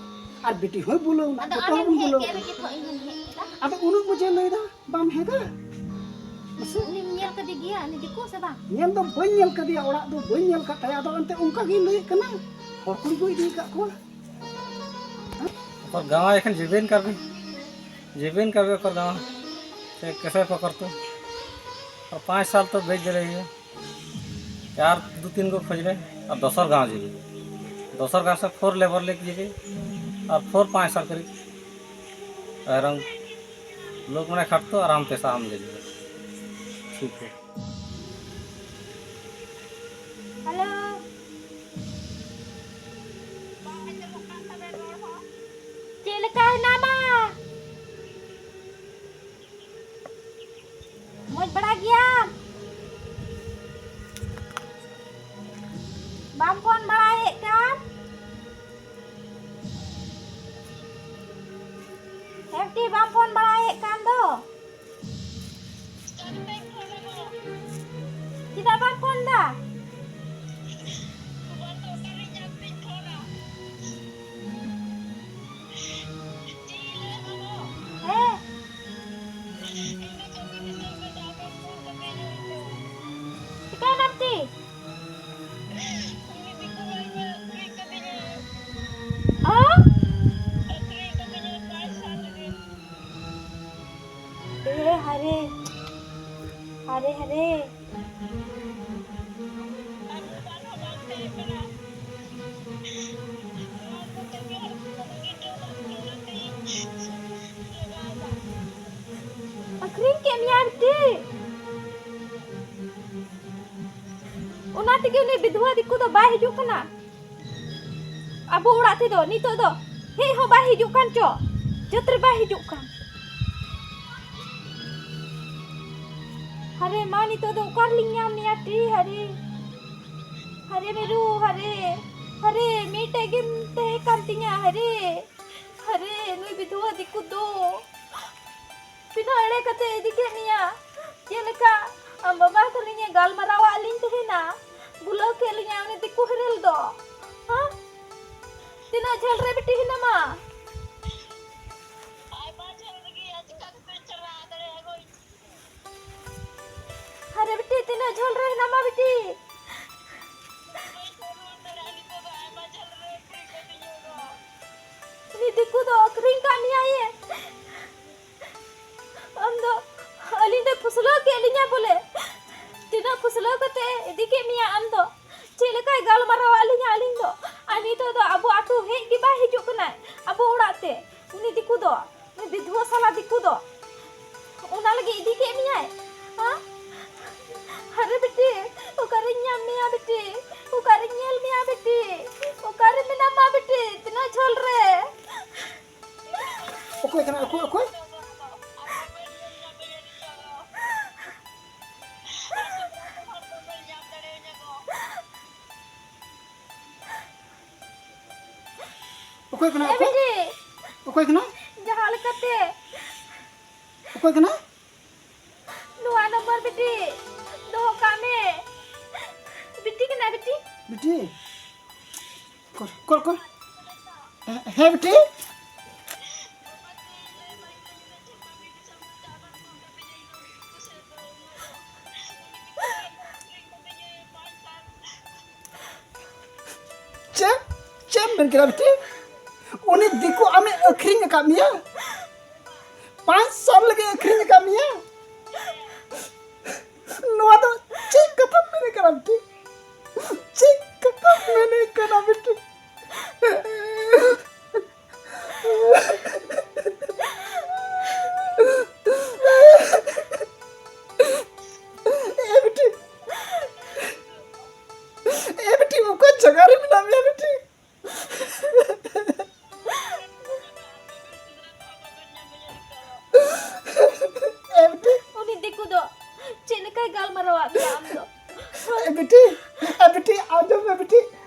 ᱟᱨ ᱵᱤᱴᱤ ᱦᱚᱸᱭ ᱵᱩᱞᱟᱹᱣ ᱮᱱᱟ, ᱟᱫᱚ ᱡᱚᱛᱚ ᱦᱚᱲ ᱟᱢᱮᱢ ᱵᱚᱱ ᱦᱮᱡ ᱵᱩᱞᱟᱹᱣ ᱠᱮᱫ ᱮᱱᱟ᱾ ᱨᱮᱜᱮ ᱛᱚ ᱤᱧ ᱦᱚᱧ ᱦᱮᱡ ᱠᱮᱫᱟ᱾ ᱟᱫᱚ ᱩᱱᱟᱹᱜ ᱢᱚᱡᱮ ᱞᱟᱹᱭᱫᱟ, ᱵᱟᱢ ᱦᱮᱡᱟ? ᱢᱟᱥᱮ᱾ ᱩᱱᱤᱢ ᱧᱮᱞ ᱠᱟᱫᱮ ᱜᱮᱭᱟ ᱩᱱᱤ ᱫᱤᱠᱩ ᱥᱮ ᱵᱟᱝ? ᱧᱮᱞ ᱫᱚ ᱵᱟᱹᱧ ᱧᱮᱞ ᱠᱟᱫᱮᱭᱟ, ᱚᱲᱟᱜ ᱫᱚ ᱵᱟᱹᱧ ᱧᱮᱞ ᱠᱟᱫ ᱛᱟᱭᱟ, ᱟᱫᱚ ᱮᱱᱛᱮ ᱚᱱᱠᱟ ᱜᱮᱭ ᱞᱟᱹᱭᱮᱫ ᱠᱟᱱᱟ, ᱦᱚᱲ ᱠᱩᱲᱤ ᱠᱚ ᱤᱫᱤ ᱟᱠᱟᱫ ᱠᱚᱣᱟ᱾ ᱚᱠᱚᱨ ᱜᱟᱶᱟ ᱮᱠᱷᱮᱱ ᱡᱤᱵᱮᱱ ᱠᱟᱨᱵᱤ, ᱡᱤᱵᱮᱱ ᱠᱟᱨᱵᱤ ᱚᱠᱚᱨ ᱜᱟᱶᱟ, ᱥᱮ ᱠᱮᱥᱮ ᱯᱚᱠᱚᱨ ᱛᱚ, ᱟᱨ ᱯᱟᱸᱪ ᱥᱟᱞ ᱛᱚ ᱵᱮᱡ ᱡᱮᱞᱮ ᱦᱩᱭᱩᱜᱼᱟ᱾ ᱟᱨ ᱫᱩ ᱛᱤᱱ ᱠᱚ ᱠᱷᱚᱡ ᱨᱮ, ᱟᱨ ᱫᱚᱥᱚᱨ ᱜᱟᱶ ᱡᱤᱵᱮ, ᱫᱚᱥᱚᱨ ᱜᱟᱶ ᱥᱮ ᱯᱷᱳᱨ ᱞᱮᱵᱚᱨ ᱞᱮᱠ ᱡᱤᱵᱮ, ᱟᱨ ᱯᱷᱳᱨ ᱯᱟᱸᱪ ᱥᱟᱞ ᱠᱚᱨᱮ, ᱟᱨ ᱞᱳᱠ ᱢᱟᱱᱮ ᱠᱷᱟᱴ ᱛᱚ ᱟᱨᱟᱢ ᱯᱮᱥᱟ ᱟᱢ ᱫᱮ ᱡᱤᱵᱮ᱾ ᱴᱷᱤᱠ ᱦᱮ᱾ ᱦᱮᱞᱳ᱾ ᱪᱮᱫ ᱞᱮᱠᱟ ᱦᱮᱱᱟᱢᱟ? ᱢᱚᱡᱽ ᱵᱟᱲᱟ ᱜᱮᱭᱟᱢ? ᱵᱟᱢ ᱯᱷᱳᱱ ᱵᱟᱲᱟᱭᱮᱫ ᱠᱟᱱ? ᱮᱢᱴᱤ ᱵᱟᱢ ᱯᱷᱳᱱ ᱵᱟᱲᱟᱭᱮᱫ ᱠᱟᱱ ᱫᱚ? ᱪᱮᱫᱟᱜ ᱵᱟᱢ ᱯᱷᱳᱱ ᱫᱟ? ᱦᱮᱸ᱾ ᱪᱤᱠᱟᱹᱭᱮᱱᱟᱢ ᱛᱤ? ᱚ? ᱮ ᱦᱟᱨᱮ, ᱦᱟᱨᱮ, ᱦᱟᱨᱮ᱾ ᱟᱹᱠᱷᱨᱤᱧ ᱠᱮᱫ ᱢᱮᱭᱟ ᱟᱨᱠᱤ? ᱚᱱᱟ ᱛᱮᱜᱮ ᱩᱱᱤ ᱵᱤᱫᱷᱣᱟ ᱫᱤᱠᱩ ᱫᱚ ᱵᱟᱭ ᱦᱤᱡᱩᱜ ᱠᱟᱱᱟ᱾ ᱟᱵᱚ ᱚᱲᱟᱜ ᱛᱮᱫᱚ ᱱᱤᱛᱚᱜ ᱫᱚ ᱦᱮᱡ ᱦᱚᱸ ᱵᱟᱭ ᱦᱤᱡᱩᱜ ᱠᱟᱱ ᱪᱚ, ᱡᱟᱹᱛ ᱨᱮ ᱵᱟᱭ ᱦᱤᱡᱩᱜ ᱠᱟᱱ᱾ ᱦᱟᱨᱮ ᱢᱟ, ᱱᱤᱛᱚᱜ ᱫᱚ ᱚᱠᱟ ᱨᱮᱞᱤᱧ ᱧᱟᱢ ᱢᱮᱭᱟ ᱴᱤ? ᱦᱟᱨᱮ, ᱦᱟᱨᱮ ᱢᱤᱨᱩ, ᱦᱟᱨᱮ, ᱦᱟᱨᱮ ᱢᱤᱫᱴᱮᱡ ᱜᱮᱢ ᱛᱟᱦᱮᱸ ᱠᱟᱱ ᱛᱤᱧᱟ᱾ ᱦᱟᱨᱮ, ᱦᱟᱨᱮ ᱱᱩᱭ ᱵᱤᱫᱷᱩᱣᱟᱹ ᱫᱤᱠᱩ ᱫᱚ᱾ ᱛᱤᱱᱟᱹᱜ ᱮᱲᱮ ᱠᱟᱛᱮ ᱤᱫᱤ ᱠᱮᱫ ᱢᱮᱭᱟ? ᱪᱮᱫ ᱞᱮᱠᱟ ᱟᱢ ᱵᱟᱵᱟ ᱛᱟᱹᱞᱤᱧ ᱮ ᱜᱟᱞᱢᱟᱨᱟᱣᱟᱜ ᱞᱤᱧ ᱛᱟᱦᱮᱱᱟ, ᱵᱩᱞᱟᱹᱣ ᱠᱮᱫ ᱞᱤᱧᱟ ᱩᱱᱤ ᱫᱤᱠᱩ ᱦᱮᱨᱮᱞ ᱫᱚ᱾ ᱦᱮᱸ? ᱛᱤᱱᱟᱹᱜ ᱡᱷᱟᱹᱞ ᱨᱮ ᱵᱤᱴᱤ ᱦᱮᱱᱟᱢᱟ? ᱟᱭᱢᱟ ᱡᱷᱟᱹᱞ ᱨᱮᱜᱮ, ᱪᱤᱠᱟ ᱠᱟᱛᱮᱧ ᱪᱟᱞᱟᱣ ᱫᱟᱲᱮᱭᱟᱜᱼᱟ ᱜᱚ? ᱟᱨᱮ ᱵᱤᱴᱤ, ᱛᱤᱱᱟᱹᱜ ᱡᱷᱟᱹᱞ ᱨᱮ ᱦᱮᱱᱟᱢᱟ ᱵᱤᱴᱤ? ᱩᱱᱤ ᱫᱤᱠᱩ ᱫᱚ ᱟᱹᱠᱷᱨᱤᱧ ᱠᱟᱜ ᱢᱮᱭᱟᱭᱮ᱾ ᱟᱢ ᱫᱚ ᱟᱹᱞᱤᱧ ᱫᱚᱭ ᱯᱷᱩᱥᱞᱟᱹᱣ ᱠᱮᱫ ᱞᱤᱧᱟ ᱵᱚᱞᱮ᱾ ᱛᱤᱱᱟᱹᱜ ᱯᱷᱩᱥᱞᱟᱹᱣ ᱠᱟᱛᱮ ᱮ ᱤᱫᱤ ᱠᱮᱫ ᱢᱮᱭᱟ ᱟᱢ ᱫᱚ? ᱪᱮᱫ ᱞᱮᱠᱟᱭ ᱜᱟᱞᱢᱟᱨᱟᱣ ᱟᱫ ᱞᱤᱧᱟ ᱟᱹᱞᱤᱧ ᱫᱚ? ᱟᱨ ᱱᱤᱛᱚᱜ ᱫᱚ ᱟᱵᱚ ᱟᱹᱛᱩ ᱦᱮᱡ ᱜᱮ ᱵᱟᱭ ᱦᱤᱡᱩᱜ ᱠᱟᱱᱟᱭ, ᱟᱵᱚ ᱚᱲᱟᱜ ᱛᱮ᱾ ᱩᱱᱤ ᱫᱤᱠᱩ ᱫᱚ, ᱩᱱᱤ ᱵᱤᱫᱷᱩᱣᱟᱹ ᱥᱟᱞᱟ ᱫᱤᱠᱩ ᱫᱚ, ᱚᱱᱟ ᱞᱟᱹᱜᱤᱫ ᱤᱫᱤ ᱠᱮᱫ ᱢᱮᱭᱟᱭ? ᱦᱮᱸ? ᱟᱨᱮ ᱵᱤᱴᱤ, ᱚᱠᱟᱨᱮᱧ ᱧᱟᱢ ᱢᱮᱭᱟ ᱵᱤᱴᱤ? ᱚᱠᱟᱨᱮᱧ ᱧᱮᱞ ᱢᱮᱭᱟ ᱵᱤᱴᱤ? ᱚᱠᱟᱨᱮ ᱢᱮᱱᱟᱢᱟ ᱵᱤᱴᱤ? ᱛᱤᱱᱟᱹᱜ ᱡᱷᱟᱹᱞ ᱨᱮ? ᱚᱠᱚᱭ ᱠᱟᱱᱟ? ᱚᱠᱚᱭ, ᱚᱠᱚᱭ? ᱚᱠᱚᱭ ᱠᱟᱱᱟ? ᱮ ᱚᱠᱚᱭ? ᱵᱤᱴᱤ, ᱚᱠᱚᱭ ᱠᱟᱱᱟ? ᱡᱟᱦᱟᱸ ᱞᱮᱠᱟᱛᱮ ᱚᱠᱚᱭ ᱠᱟᱱᱟ? ᱱᱚᱣᱟ ᱱᱚᱢᱵᱚᱨ ᱵᱤᱴᱤ ᱫᱚᱦᱚ ᱠᱟᱜ ᱢᱮ᱾ ᱵᱤᱴᱤ ᱠᱟᱱᱟ ᱵᱤᱴᱤ᱾ ᱵᱤᱴᱤ? ᱠᱚᱨ, ᱠᱚᱨ, ᱠᱚᱨ᱾ ᱦᱮᱸ, ᱦᱮᱸ, ᱵᱤᱴᱤ? ᱪᱮᱫ? ᱪᱮᱫ ᱮᱢ ᱢᱮᱱ ᱠᱮᱫᱟ ᱵᱤᱴᱤ? ᱩᱱᱤ ᱫᱤᱠᱩ ᱟᱢᱮ ᱟᱹᱠᱷᱨᱤᱧ ᱟᱠᱟᱫ ᱢᱮᱭᱟ? ᱯᱟᱸᱪ ᱥᱟᱞ ᱞᱟᱹᱜᱤᱫ ᱟᱹᱠᱷᱨᱤᱧ ᱟᱠᱟᱫ ᱢᱮᱭᱟ? ᱱᱚᱣᱟ ᱫᱚ ᱪᱮᱫ ᱠᱟᱛᱷᱟᱢ ᱢᱮᱱᱮᱫ ᱠᱟᱱᱟ ᱵᱤᱴᱤ? ᱪᱮᱫ ᱠᱟᱛᱷᱟᱢ ᱢᱮᱱᱮᱫ ᱠᱟᱱᱟ ᱵᱤᱴᱤ? ᱮ ᱵᱤᱴᱤ, ᱮ ᱵᱤᱴᱤ, ᱚᱠᱟ ᱡᱟᱭᱜᱟ ᱨᱮ ᱢᱮᱱᱟᱜ ᱢᱮᱭᱟ ᱵᱤᱴᱤ? ᱮ ᱵᱤᱴᱤ᱾ ᱩᱱᱤ ᱫᱤᱠᱩ ᱫᱚ ᱪᱮᱫ ᱞᱮᱠᱟᱭ ᱜᱟᱞᱢᱟᱨᱟᱣᱟᱫ ᱢᱮᱭᱟ ᱟᱢ ᱫᱚ? ᱮ ᱵᱤᱴᱤ, ᱮ ᱵᱤᱴᱤ, ᱟᱸᱡᱚᱢ ᱢᱮ ᱵᱤᱴᱤ,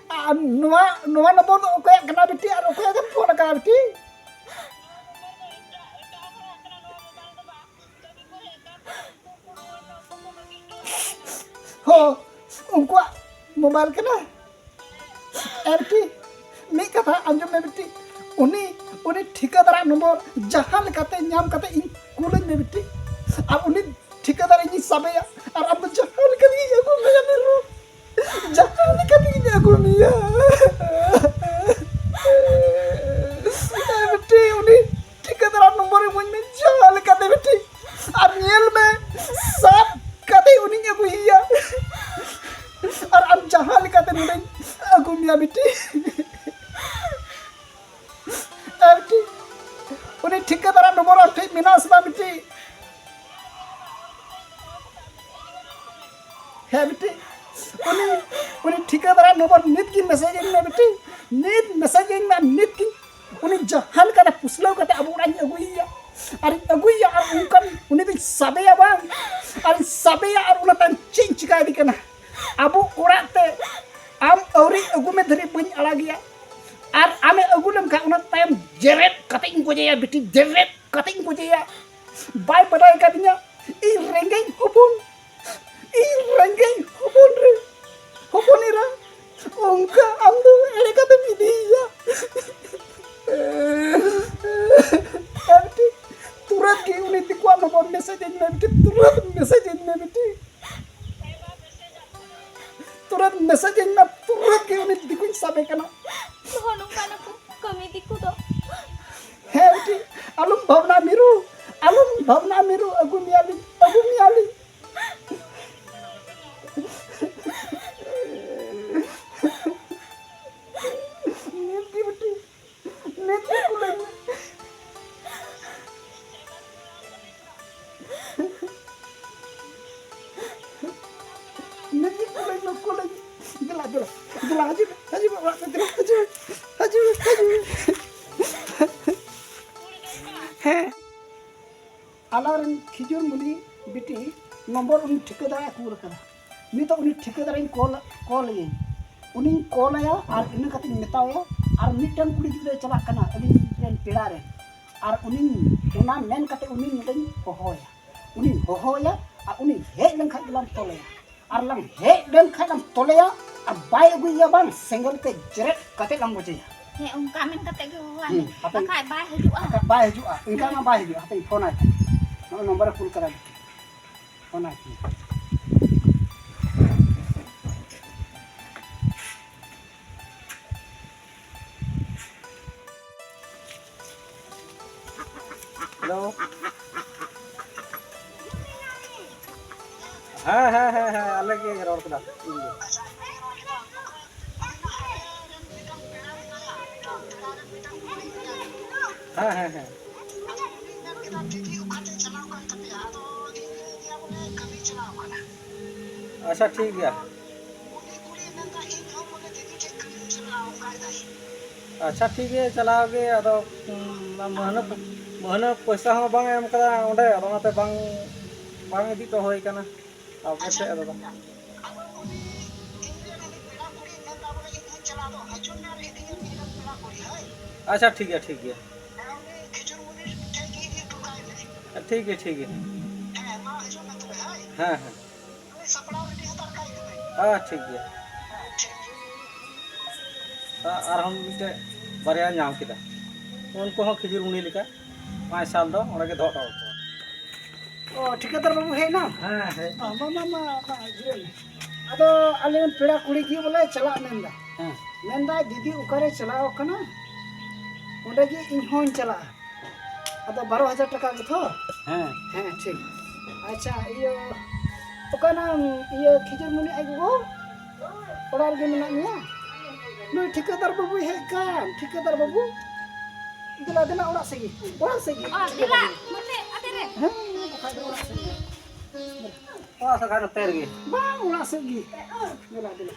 ᱟᱨ ᱱᱚᱣᱟ, ᱱᱚᱣᱟ ᱱᱚᱢᱵᱚᱨ ᱫᱚ ᱚᱠᱚᱭᱟᱜ ᱠᱟᱱᱟ ᱵᱤᱴᱤ, ᱟᱨ ᱚᱠᱚᱭᱟᱜ ᱮᱢ ᱯᱷᱳᱱ ᱟᱠᱟᱫᱟ ᱵᱤᱴᱤ? ᱦᱚᱸ, ᱩᱱᱠᱩᱣᱟᱜ ᱢᱳᱵᱟᱭᱤᱞ ᱠᱟᱱᱟ᱾ ᱮ ᱵᱤᱴᱤ, ᱢᱤᱫ ᱠᱟᱛᱷᱟ ᱟᱸᱡᱚᱢ ᱢᱮ ᱵᱤᱴᱤ, ᱩᱱᱤ ᱩᱱᱤ ᱴᱷᱤᱠᱟᱹᱫᱟᱨᱟᱜ ᱱᱚᱢᱵᱚᱨ ᱡᱟᱦᱟᱸ ᱞᱮᱠᱟᱛᱮ ᱧᱟᱢ ᱠᱟᱛᱮ ᱤᱧ ᱠᱩᱞᱟᱹᱧ ᱢᱮ ᱵᱤᱴᱤ, ᱟᱨ ᱩᱱᱤ ᱴᱷᱤᱠᱟᱹᱫᱟᱨ ᱤᱧᱤᱧ ᱥᱟᱵᱮᱭᱟ, ᱟᱨ ᱟᱢ ᱫᱚ ᱡᱟᱦᱟᱸ ᱞᱮᱠᱟ ᱛᱮᱜᱮᱧ ᱟᱹᱜᱩ ᱢᱮᱭᱟ ᱢᱤᱨᱩ, ᱡᱟᱦᱟᱸ ᱞᱮᱠᱟ ᱛᱮᱜᱮᱧ ᱟᱹᱜᱩ ᱢᱮᱭᱟ᱾ ᱮ ᱵᱤᱴᱤ, ᱩᱱᱤ ᱴᱷᱤᱠᱟᱹᱫᱟᱨᱟᱜ ᱱᱚᱢᱵᱚᱨ ᱤᱢᱟᱹᱧ ᱢᱮ ᱡᱟᱦᱟᱸ ᱞᱮᱠᱟᱛᱮ ᱵᱤᱴᱤ, ᱟᱨ ᱧᱮᱞ ᱢᱮ ᱥᱟᱵ ᱠᱟᱛᱮ ᱩᱱᱤᱧ ᱟᱹᱜᱩᱭᱮᱭᱟ, ᱟᱨ ᱟᱢ ᱡᱟᱦᱟᱸ ᱞᱮᱠᱟᱛᱮ ᱱᱚᱰᱮᱧ ᱟᱹᱜᱩ ᱢᱮᱭᱟ ᱵᱤᱴᱤ᱾ ᱮ ᱵᱤᱴᱤ, ᱩᱱᱤ ᱴᱷᱤᱠᱟᱹᱫᱟᱨᱟᱜ ᱱᱚᱢᱵᱚᱨ ᱟᱢ ᱴᱷᱮᱱ ᱢᱮᱱᱟᱜᱼᱟ ᱥᱮ ᱵᱟᱝ ᱵᱤᱴᱤ? ᱦᱮᱸ ᱵᱤᱴᱤ, ᱩᱱᱤ ᱩᱱᱤ ᱴᱷᱤᱠᱟᱹᱫᱟᱨᱟᱜ ᱱᱚᱢᱵᱚᱨ ᱱᱤᱛ ᱜᱮ ᱢᱮᱥᱮᱡᱽ ᱟᱹᱧ ᱢᱮ ᱵᱤᱴᱤ, ᱱᱤᱛ ᱢᱮᱥᱮᱡᱽ ᱟᱹᱧ ᱢᱮ, ᱱᱤᱛ ᱜᱮ᱾ ᱩᱱᱤ ᱡᱟᱦᱟᱸ ᱞᱮᱠᱟᱛᱮ ᱯᱩᱥᱞᱟᱹᱣ ᱠᱟᱛᱮ ᱟᱵᱚ ᱚᱲᱟᱜ ᱤᱧ ᱟᱹᱜᱩᱭᱮᱭᱟ, ᱟᱨᱤᱧ ᱟᱹᱜᱩᱭᱮᱭᱟ, ᱟᱨ ᱚᱱᱠᱟᱱ ᱩᱱᱤ ᱫᱚᱧ ᱥᱟᱵᱮᱭᱟ ᱵᱟᱝ, ᱟᱨᱤᱧ ᱥᱟᱵᱮᱭᱟ, ᱟᱨ ᱚᱱᱟ ᱛᱟᱭᱚᱢ ᱪᱮᱫ ᱤᱧ ᱪᱤᱠᱟᱹᱭᱮᱫᱮ ᱠᱟᱱᱟ? ᱟᱵᱚ ᱚᱲᱟᱜ ᱛᱮ ᱟᱢ ᱟᱹᱣᱨᱤ ᱟᱹᱜᱩ ᱢᱮ ᱫᱷᱟᱹᱨᱤᱡ ᱵᱟᱹᱧ ᱟᱲᱟᱜᱮᱭᱟ, ᱟᱨ ᱟᱢᱮ ᱟᱹᱜᱩ ᱞᱮᱢᱠᱷᱟᱱ ᱚᱱᱟ ᱛᱟᱭᱚᱢ ᱡᱮᱨᱮᱫ ᱠᱟᱛᱮ ᱤᱧ ᱜᱚᱡᱮᱭᱟ ᱵᱤᱴᱤ, ᱡᱮᱨᱮᱫ ᱠᱟᱛᱮ ᱤᱧ ᱜᱚᱡᱮᱭᱟ᱾ ᱵᱟᱭ ᱵᱟᱰᱟᱭ ᱠᱟᱫᱤᱧᱟ ᱤᱧ ᱨᱮᱸᱜᱮᱡ ᱦᱚᱯᱚᱱ, ᱤᱧ ᱨᱮᱸᱜᱮᱡ ᱦᱚᱯᱚᱱ ᱨᱮ ᱦᱚᱯᱚᱱ ᱮᱨᱟ, ᱚᱱᱠᱟ ᱟᱢ ᱫᱚ ᱮᱲᱮ ᱠᱟᱛᱮᱢ ᱤᱫᱤᱭᱮᱭᱟ᱾ ᱟᱨ ᱴᱷᱤᱠ ᱛᱩᱨᱟᱹᱛ ᱜᱮ ᱩᱱᱤ ᱫᱤᱠᱩᱣᱟᱜ ᱱᱚᱢᱵᱚᱨ ᱢᱮᱥᱮᱡᱽ ᱟᱹᱧ ᱢᱮ ᱵᱤᱴᱤ, ᱛᱩᱨᱟᱹᱛ ᱢᱮᱥᱮᱡᱽ ᱟᱹᱧ ᱢᱮ ᱵᱤᱴᱤ, ᱛᱩᱨᱟᱹᱛ ᱢᱮᱥᱮᱡᱽ ᱟᱹᱧ ᱢᱮ, ᱛᱩᱨᱟᱹᱛ ᱜᱮ ᱩᱱᱤ ᱫᱤᱠᱩᱧ ᱥᱟᱵᱮ ᱠᱟᱱᱟ᱾ ᱱᱚᱜᱼᱚ ᱱᱚᱝᱠᱟᱱ ᱠᱚ ᱠᱟᱹᱢᱤ ᱫᱤᱠᱩ ᱫᱚ᱾ ᱦᱮᱸ ᱵᱤᱴᱤ, ᱟᱞᱚᱢ ᱵᱷᱟᱵᱽᱱᱟ ᱢᱤᱨᱩ, ᱟᱞᱚᱢ ᱵᱷᱟᱵᱽᱱᱟ ᱢᱤᱨᱩ, ᱟᱹᱜᱩ ᱢᱮᱭᱟᱞᱤᱧ, ᱟᱹᱜᱩ ᱢᱮᱭᱟᱞᱤᱧ᱾ ᱱᱤᱛ ᱜᱮ ᱵᱤᱴᱤ, ᱱᱤᱛ ᱜᱮ ᱠᱩᱞᱟᱹᱧ ᱢᱮ᱾ ᱱᱤᱛ ᱜᱮ ᱠᱩᱞᱟᱹᱧ ᱢᱮ, ᱠᱩᱞᱟᱹᱧ ᱢᱮ᱾ ᱫᱮᱞᱟ, ᱫᱮᱞᱟ, ᱫᱮᱞᱟ, ᱦᱤᱡᱩᱜ ᱢᱮ, ᱦᱤᱡᱩᱜ ᱢᱮ, ᱚᱲᱟᱜ ᱛᱮ ᱫᱮᱞᱟ, ᱦᱤᱡᱩᱜ ᱢᱮ, ᱦᱤᱡᱩᱜ ᱢᱮ, ᱦᱤᱡᱩᱜ ᱢᱮ᱾ ᱦᱮᱸ᱾ ᱟᱞᱟᱝ ᱨᱮᱱ ᱠᱷᱤᱡᱩᱨ ᱢᱩᱞᱤ ᱵᱤᱴᱤ ᱱᱚᱢᱵᱚᱨ ᱩᱱᱤ ᱴᱷᱤᱠᱟᱹᱫᱟᱨ ᱮ ᱠᱩᱞ ᱟᱠᱟᱫᱟ᱾ ᱱᱤᱛᱚᱜ ᱩᱱᱤ ᱴᱷᱤᱠᱟᱹᱫᱟᱨᱤᱧ ᱠᱚᱞ, ᱠᱚᱞ ᱟᱹᱭᱟᱹᱧ᱾ ᱩᱱᱤᱧ ᱠᱚᱞ ᱟᱭᱟ ᱟᱨ ᱤᱱᱟᱹ ᱠᱟᱛᱮᱧ ᱢᱮᱛᱟᱣᱟᱭᱟ, ᱟᱨ ᱢᱤᱫᱴᱟᱝ ᱠᱩᱲᱤ ᱜᱤᱫᱽᱨᱟᱹᱭ ᱪᱟᱞᱟᱜ ᱠᱟᱱᱟ ᱟᱹᱞᱤᱧ ᱨᱮᱱ ᱯᱮᱲᱟ ᱨᱮ, ᱟᱨ ᱩᱱᱤᱧ, ᱚᱱᱟ ᱢᱮᱱ ᱠᱟᱛᱮ ᱩᱱᱤ ᱱᱚᱰᱮᱧ ᱦᱚᱦᱚᱣᱟᱭᱟ᱾ ᱩᱱᱤᱧ ᱦᱚᱦᱚᱣᱟᱭᱟ ᱟᱨ ᱩᱱᱤ ᱦᱮᱡ ᱞᱮᱱᱠᱷᱟᱱ ᱜᱮᱞᱟᱝ ᱛᱚᱞᱮᱭᱟ, ᱟᱨ ᱞᱟᱝ ᱦᱮᱡ ᱞᱮᱱᱠᱷᱟᱱ ᱞᱟᱝ ᱛᱚᱞᱮᱭᱟ, ᱵᱟᱭ ᱟᱹᱜᱩᱭᱮᱭᱟ ᱵᱟᱝ, ᱥᱮᱸᱜᱮᱞ ᱛᱮ ᱡᱮᱨᱮᱫ ᱠᱟᱛᱮ ᱞᱟᱝ ᱜᱚᱡᱮᱭᱟ᱾ ᱦᱮᱸ, ᱚᱱᱠᱟ ᱢᱮᱱ ᱠᱟᱛᱮ ᱜᱮ ᱦᱚᱦᱚᱣᱟᱭ ᱢᱮ᱾ ᱦᱩᱸ, ᱦᱟᱯᱮ᱾ ᱵᱟᱠᱷᱟᱡ ᱵᱟᱭ ᱦᱤᱡᱩᱜᱼᱟ᱾ ᱵᱟᱠᱷᱟᱡ ᱵᱟᱭ ᱦᱤᱡᱩᱜᱼᱟ, ᱤᱱᱠᱟ ᱢᱟ ᱵᱟᱭ ᱦᱤᱡᱩᱜᱼᱟ᱾ ᱦᱟᱯᱮᱧ ᱯᱷᱳᱱᱟᱭ ᱠᱟᱱᱟ᱾ ᱱᱚᱜᱼᱚᱭ ᱱᱚᱢᱵᱚᱨᱮ ᱠᱩᱞ ᱠᱟᱫᱟ᱾ ᱯᱷᱳᱱᱟᱭ ᱠᱟᱱᱟ᱾ ᱦᱮᱞᱳ᱾ ᱦᱮᱸ, ᱦᱮᱸ, ᱦᱮᱸ, ᱦᱮᱸ, ᱟᱞᱮ ᱜᱮ ᱨᱚᱲ ᱠᱮᱫᱟ, ᱤᱧ ᱜᱮ᱾ ᱦᱮᱸ, ᱦᱮᱸ, ᱦᱮᱸ᱾ ᱟᱪᱪᱷᱟ, ᱴᱷᱤᱠ ᱜᱮᱭᱟ᱾ ᱟᱪᱪᱷᱟ, ᱴᱷᱤᱠ ᱜᱮᱭᱟ, ᱪᱟᱞᱟᱣ ᱜᱮ᱾ ᱟᱫᱚ, ᱩᱸ, ᱢᱟᱹᱦᱱᱟᱹ, ᱢᱟᱹᱦᱱᱟᱹ ᱯᱚᱭᱥᱟ ᱦᱚᱸ ᱵᱟᱝ ᱮ ᱮᱢ ᱠᱟᱫᱟ ᱚᱸᱰᱮ, ᱟᱫᱚ ᱚᱱᱟᱛᱮ ᱵᱟᱝ, ᱵᱟᱝ ᱤᱫᱤ ᱦᱚᱴᱚ ᱦᱩᱭ ᱠᱟᱱᱟ ᱟᱯᱮ ᱴᱷᱮᱡ ᱟᱫᱚ᱾ ᱟᱪᱪᱷᱟ, ᱴᱷᱤᱠ ᱜᱮᱭᱟ, ᱴᱷᱤᱠ ᱜᱮᱭᱟ᱾ ᱴᱷᱤᱠ ᱜᱮᱭᱟ, ᱴᱷᱤᱠ ᱜᱮᱭᱟ᱾ ᱦᱮᱸ, ᱦᱮᱸ᱾ ᱦᱮᱸ, ᱴᱷᱤᱠ ᱜᱮᱭᱟ᱾ ᱟ-, ᱟᱨᱦᱚᱸ ᱢᱤᱫᱴᱮᱡ ᱵᱟᱨᱭᱟ ᱧᱟᱢ ᱠᱮᱫᱟ᱾ ᱩᱱᱠᱩ ᱦᱚᱸ ᱠᱷᱤᱡᱩᱨ ᱩᱱᱤ ᱞᱮᱠᱟ ᱯᱟᱸᱪ ᱥᱟᱞ ᱫᱚ ᱚᱸᱰᱮ ᱜᱮ ᱫᱚᱦᱚ ᱦᱚᱴᱚ ᱠᱟᱠᱚᱣᱟ᱾ ᱚ, ᱴᱷᱤᱠᱟᱹᱫᱟᱨ ᱵᱟᱹᱵᱩ ᱦᱮᱡ ᱮᱱᱟᱢ? ᱦᱮᱸ, ᱦᱮᱡ ᱮᱱᱟ᱾ ᱢᱟ, ᱢᱟ, ᱢᱟ, ᱢᱟ, ᱡᱤᱨᱟᱹᱜ ᱢᱮ᱾ ᱟᱫᱚ ᱟᱞᱮ ᱨᱮᱱ ᱯᱮᱲᱟ ᱠᱩᱲᱤ ᱜᱮ ᱵᱚᱞᱮ ᱪᱟᱞᱟᱜ ᱢᱮᱱᱫᱟ᱾ ᱦᱮᱸ᱾ ᱢᱮᱱᱫᱟᱭ, "ᱫᱤᱫᱤ ᱚᱠᱟᱨᱮ ᱪᱟᱞᱟᱣ ᱠᱟᱱᱟ, ᱚᱸᱰᱮ ᱜᱮ ᱤᱧ ᱦᱚᱸᱧ ᱪᱟᱞᱟᱜᱼᱟ᱾" ᱟᱫᱚ ᱵᱟᱨᱚ ᱦᱟᱡᱟᱨ ᱴᱟᱠᱟ ᱜᱮ ᱛᱷᱚ? ᱦᱮᱸ᱾ ᱦᱮᱸ, ᱴᱷᱤᱠ᱾ ᱟᱪᱪᱷᱟ, ᱤᱭᱟᱹ, ᱚᱠᱟᱭᱱᱟᱢ, ᱤᱭᱟᱹ, ᱠᱷᱤᱡᱩᱨ ᱢᱩᱱᱤ ᱟᱡ ᱜᱚᱜᱚ? ᱚᱲᱟᱜ ᱨᱮᱜᱮ ᱢᱮᱱᱟᱜ ᱢᱮᱭᱟ? ᱱᱩᱭ ᱴᱷᱤᱠᱟᱹᱫᱟᱨ ᱵᱟᱹᱵᱩᱭ ᱦᱮᱡ ᱠᱟᱱ, ᱴᱷᱤᱠᱟᱹᱫᱟᱨ ᱵᱟᱹᱵᱩ᱾ ᱫᱮᱞᱟ, ᱫᱮᱞᱟ, ᱚᱲᱟᱜ ᱥᱮᱫ ᱜᱮ, ᱚᱲᱟᱜ ᱥᱮᱫ ᱜᱮ᱾ ᱚ, ᱫᱮᱞᱟ, ᱢᱟᱱᱮ, ᱟᱫᱮ ᱨᱮ᱾ ᱦᱮᱸ, ᱵᱟᱠᱷᱟᱡ ᱫᱚ ᱚᱲᱟᱜ ᱥᱮᱫ ᱜᱮ᱾ ᱚᱲᱟᱜ ᱥᱮᱫ ᱠᱷᱟᱱ ᱱᱚᱛᱮ ᱨᱮᱜᱮ᱾ ᱵᱟᱝ, ᱚᱲᱟᱜ ᱥᱮᱫ ᱜᱮ᱾ ᱫᱮᱞᱟ, ᱫᱮᱞᱟ᱾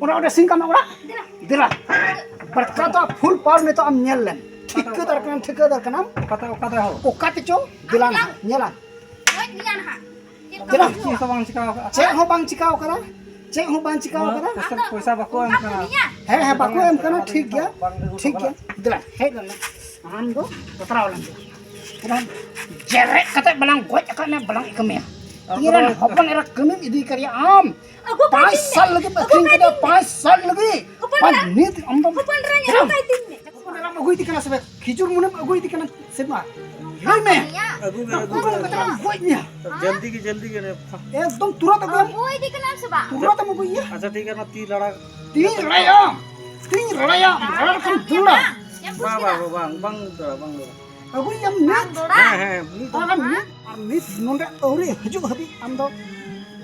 ᱚᱱᱟ ᱚᱸᱰᱮ ᱥᱤᱝ ᱠᱟᱱᱟ ᱚᱲᱟᱜ᱾ ᱫᱮᱞᱟ, ᱵᱟᱴᱠᱟ ᱫᱚ ᱯᱷᱩᱞ ᱯᱟᱣᱟᱨ ᱱᱤᱛᱚᱜ ᱟᱢ ᱧᱮᱞ ᱞᱮᱢ᱾ ᱴᱷᱤᱠᱟᱹᱫᱟᱨ ᱠᱟᱱᱟᱢ, ᱴᱷᱤᱠᱟᱹᱫᱟᱨ ᱠᱟᱱᱟᱢ᱾ ᱚᱠᱟᱛᱮ, ᱚᱠᱟᱛᱮ ᱦᱚ? ᱚᱠᱟ ᱛᱮᱪᱚ, ᱫᱮᱞᱟ ᱱᱟᱦᱟᱜ, ᱧᱮᱞᱟᱢ᱾ ᱜᱚᱡ ᱢᱮᱭᱟ ᱱᱟᱦᱟᱜ᱾ ᱪᱮᱫ ᱫᱮᱞᱟ᱾ ᱪᱮᱫ ᱦᱚᱸ ᱵᱟᱝ ᱪᱤᱠᱟᱣ ᱠᱟᱫᱟ᱾ ᱪᱮᱫ ᱦᱚᱸ ᱵᱟᱝ ᱪᱤᱠᱟᱣ ᱠᱟᱫᱟ᱾ ᱪᱮᱫ ᱦᱚᱸ ᱵᱟᱝ ᱪᱤᱠᱟᱣ ᱠᱟᱫᱟ᱾ ᱯᱚᱭᱥᱟ, ᱯᱚᱭᱥᱟ ᱵᱟᱠᱚ ᱮᱢ ᱠᱟᱱᱟ᱾ ᱦᱮᱸ, ᱦᱮᱸ, ᱵᱟᱠᱚ ᱮᱢ ᱠᱟᱱᱟ, ᱴᱷᱤᱠ ᱜᱮᱭᱟ, ᱴᱷᱤᱠ ᱜᱮᱭᱟ᱾ ᱫᱮᱞᱟ, ᱦᱮᱡ ᱞᱮᱱ ᱢᱮ᱾ ᱟᱢ ᱫᱚ ᱵᱟᱛᱨᱟᱣ ᱞᱮᱱ ᱜᱮ᱾ ᱯᱩᱨᱟᱹ ᱡᱮᱨᱮᱫ ᱠᱟᱛᱮ ᱵᱟᱞᱟᱝ ᱜᱚᱡ ᱟᱠᱟᱫ ᱢᱮᱭᱟ, ᱵᱟᱞᱟᱝ ᱤᱠᱟᱹ ᱢᱮᱭᱟ᱾ ᱟᱢ ᱤᱧ ᱨᱮᱱ ᱫᱚ ᱦᱚᱯᱚᱱ ᱮᱨᱟ ᱠᱟᱹᱢᱤᱢ ᱤᱫᱤ ᱠᱟᱫᱮᱭᱟ ᱟᱢ᱾ ᱟᱹᱜᱩ ᱠᱟᱭ ᱯᱟᱸᱪ ᱛᱤᱧ ᱢᱮ᱾ ᱥᱟᱞ ᱞᱟᱹᱜᱤᱫ ᱟᱹᱜᱩ ᱟᱹᱠᱷᱨᱤᱧ ᱠᱟᱭ ᱠᱟᱫᱮᱭᱟ, ᱛᱤᱧ ᱢᱮ᱾ ᱯᱟᱸᱪ ᱥᱟᱞ ᱞᱟᱹᱜᱤᱫ᱾ ᱦᱚᱯᱚᱱ ᱟᱨ ᱮᱨᱟ, ᱱᱤᱛ ᱟᱢ ᱫᱚ ᱦᱚᱯᱚᱱ ᱮᱨᱟᱧ ᱟᱹᱜᱩ ᱠᱟᱭ ᱛᱤᱧ ᱢᱮ᱾ ᱦᱚᱯᱚᱱ ᱮᱨᱟᱢ ᱟᱹᱜᱩᱭᱮᱫᱮ ᱠᱟᱱᱟ ᱥᱮ ᱵᱮ? ᱠᱷᱤᱡᱩᱨ ᱢᱩᱱᱮᱢ ᱟᱹᱜᱩᱭᱮᱫᱮ ᱠᱟᱱᱟ ᱥᱮ ᱵᱟᱝ? ᱞᱟᱹᱭ ᱢᱮ᱾ ᱟᱹᱜᱩ ᱜᱮ, ᱟᱹᱜᱩ ᱜᱮ, ᱟᱹᱜᱩ ᱜᱮ᱾ ᱜᱚᱡ ᱢᱮᱭᱟ᱾ ᱡᱚᱞᱫᱤ ᱜᱮ, ᱡᱚᱞᱫᱤ ᱜᱮ᱾ ᱮᱠᱫᱚᱢ ᱛᱩᱨᱟᱹᱛ ᱟᱹᱜᱩᱭᱟᱢ᱾ ᱟᱹᱜᱩᱭᱮᱫᱮ ᱠᱟᱱᱟᱢ ᱥᱮ ᱵᱟᱝ? ᱛᱩᱨᱟᱹᱛ ᱮᱢ ᱟᱹᱜᱩᱭᱮᱭᱟ᱾ ᱟᱪᱪᱷ, ᱴᱷᱤᱠ ᱜᱮᱭᱟ, ᱱᱚᱣᱟ ᱛᱤ ᱞᱟᱲᱟ᱾ ᱛᱤᱧ ᱞᱟᱲᱟᱭᱟ, ᱛᱤᱧ ᱞᱟᱲᱟᱭᱟ, ᱞᱟᱲᱟ ᱞᱮᱠᱷᱟᱱ ᱫᱟᱹᱲᱟ᱾ ᱪᱮᱫ ᱮᱢ ᱵᱩᱡ ᱵᱟᱝ, ᱠᱮᱫᱟ? ᱵᱟᱝ, ᱵᱟᱝ, ᱵᱟᱝ ᱫᱟᱹᱲᱟ, ᱵᱟᱝ ᱫᱟᱹᱲᱟ᱾ ᱟᱹᱜᱩᱭᱮᱭᱟᱢ ᱱᱤᱛ᱾ ᱵᱟᱝ ᱫᱟᱹᱲᱟ᱾ ᱦᱮᱸ, ᱦᱮᱸ, ᱢᱤᱫ ᱟᱨ ᱢᱤᱫ, ᱟᱨ ᱱᱤᱛ ᱱᱚᱰᱮ ᱟᱹᱣᱨᱤ ᱦᱤᱡᱩᱜ ᱦᱟᱹᱵᱤᱡ ᱟᱢ ᱫᱚ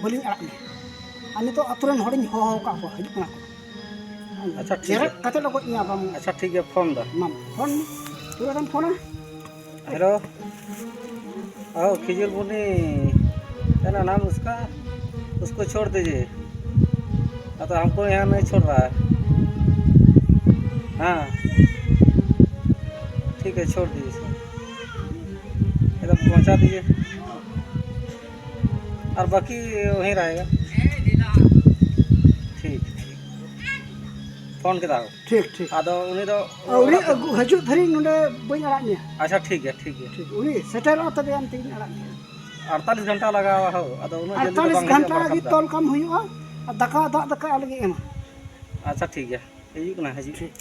ᱵᱟᱹᱞᱤᱧ ᱟᱲᱟᱜ ᱢᱮᱭᱟ᱾ ᱟᱨ ᱱᱤᱛᱚᱜ ᱟᱛᱳ ᱨᱮᱱ ᱦᱚᱲᱤᱧ ᱦᱚᱦᱚ ᱟᱠᱟᱫ ᱠᱚᱣᱟ, ᱦᱤᱡᱩᱜ ᱠᱟᱱᱟ ᱠᱚ᱾ ᱟᱪᱪᱷᱟ, ᱴᱷᱤᱠ ᱡᱮᱨᱮᱫ ᱜᱮᱭᱟ᱾ ᱠᱟᱛᱮ ᱞᱮ ᱜᱚᱡ ᱢᱮᱭᱟ ᱵᱟᱝ᱾ ᱟᱪᱪᱷᱟ, ᱴᱷᱤᱠ ᱜᱮᱭᱟ, ᱯᱷᱳᱱ ᱫᱟ᱾ ᱢᱟ, ᱯᱷᱳᱱ ᱢᱮ᱾ ᱛᱤᱨᱮᱢ ᱯᱷᱳᱱᱟ? ᱦᱮᱞᱳ᱾ ᱚ, ᱠᱷᱤᱡᱩᱨ ᱵᱩᱱᱤ, ᱛᱮᱱᱟ ᱱᱟᱢ ᱩᱥᱠᱟ, ᱩᱥᱠᱚ ᱪᱷᱳᱲ ᱫᱤᱡᱤᱭᱮ᱾ ᱟᱫᱚ ᱦᱟᱢᱠᱳ ᱭᱟᱦᱟᱸ ᱱᱟᱦᱤᱸ ᱪᱷᱳᱲ ᱨᱟᱦᱟ ᱦᱟᱭ᱾ ᱦᱮᱸ, ᱴᱷᱤᱠ ᱦᱟᱭ, ᱪᱷᱳᱲ ᱫᱤᱡᱤᱭᱮ ᱥᱟᱨ᱾ ᱮᱠᱫᱚᱢ ᱯᱚᱦᱚᱸᱪᱟ ᱫᱤᱡᱤᱭᱮ᱾ ᱟᱨ ᱵᱟᱠᱤ ᱣᱟᱦᱤᱸ ᱨᱟᱦᱮᱜᱟ᱾ ᱴᱷᱤᱠ, ᱴᱷᱤᱠ᱾ ᱯᱷᱳᱱ ᱠᱮᱫᱟ ᱠᱚ᱾ ᱴᱷᱤᱠ, ᱴᱷᱤᱠ᱾ ᱟᱫᱚ ᱩᱱᱤ ᱫᱚ ᱟᱹᱣᱨᱤ ᱚᱲᱟᱜ ᱟᱹᱜᱩ ᱦᱤᱡᱩᱜ ᱫᱷᱟᱹᱨᱤᱡ ᱱᱚᱰᱮ ᱵᱟᱹᱧ ᱟᱲᱟᱜ ᱢᱮᱭᱟ᱾ ᱟᱪᱪᱷᱟ, ᱴᱷᱤᱠ ᱜᱮᱭᱟ, ᱴᱷᱤᱠ ᱜᱮᱭᱟ᱾ ᱴᱷᱤᱠ, ᱩᱱᱤ ᱥᱮᱴᱮᱨᱚᱜ ᱛᱟᱵᱮ ᱟᱢ ᱛᱮᱜᱮᱧ ᱟᱲᱟᱜ ᱢᱮᱭᱟ᱾ ᱟᱴᱛᱟᱞᱤᱥ ᱜᱷᱚᱱᱴᱟ ᱞᱟᱜᱟᱣᱟ ᱦᱳ, ᱟᱫᱚ ᱩᱱᱟᱹᱜ ᱡᱚᱞᱫᱤ ᱫᱚ ᱟᱴᱛᱟᱞᱤᱥ ᱵᱟᱝ ᱦᱤᱡᱩᱜᱼᱟ, ᱜᱷᱚᱱᱴᱟ ᱵᱟᱨ ᱞᱟᱹᱜᱤᱫ ᱦᱟᱯᱛᱟ᱾ ᱛᱚᱞ ᱠᱟᱢ ᱦᱩᱭᱩᱜᱼᱟ, ᱟᱨ ᱫᱟᱠᱟ, ᱫᱟᱜ ᱫᱟᱠᱟ ᱟᱞᱮ ᱜᱮ ᱮᱢᱟ᱾ ᱟᱪᱪᱷᱟ, ᱴᱷᱤᱠ ᱜᱮᱭᱟ, ᱦᱤᱡᱩᱜ ᱠᱟᱱᱟ, ᱦᱤᱡᱩᱜ᱾ ᱴᱷᱤᱠ᱾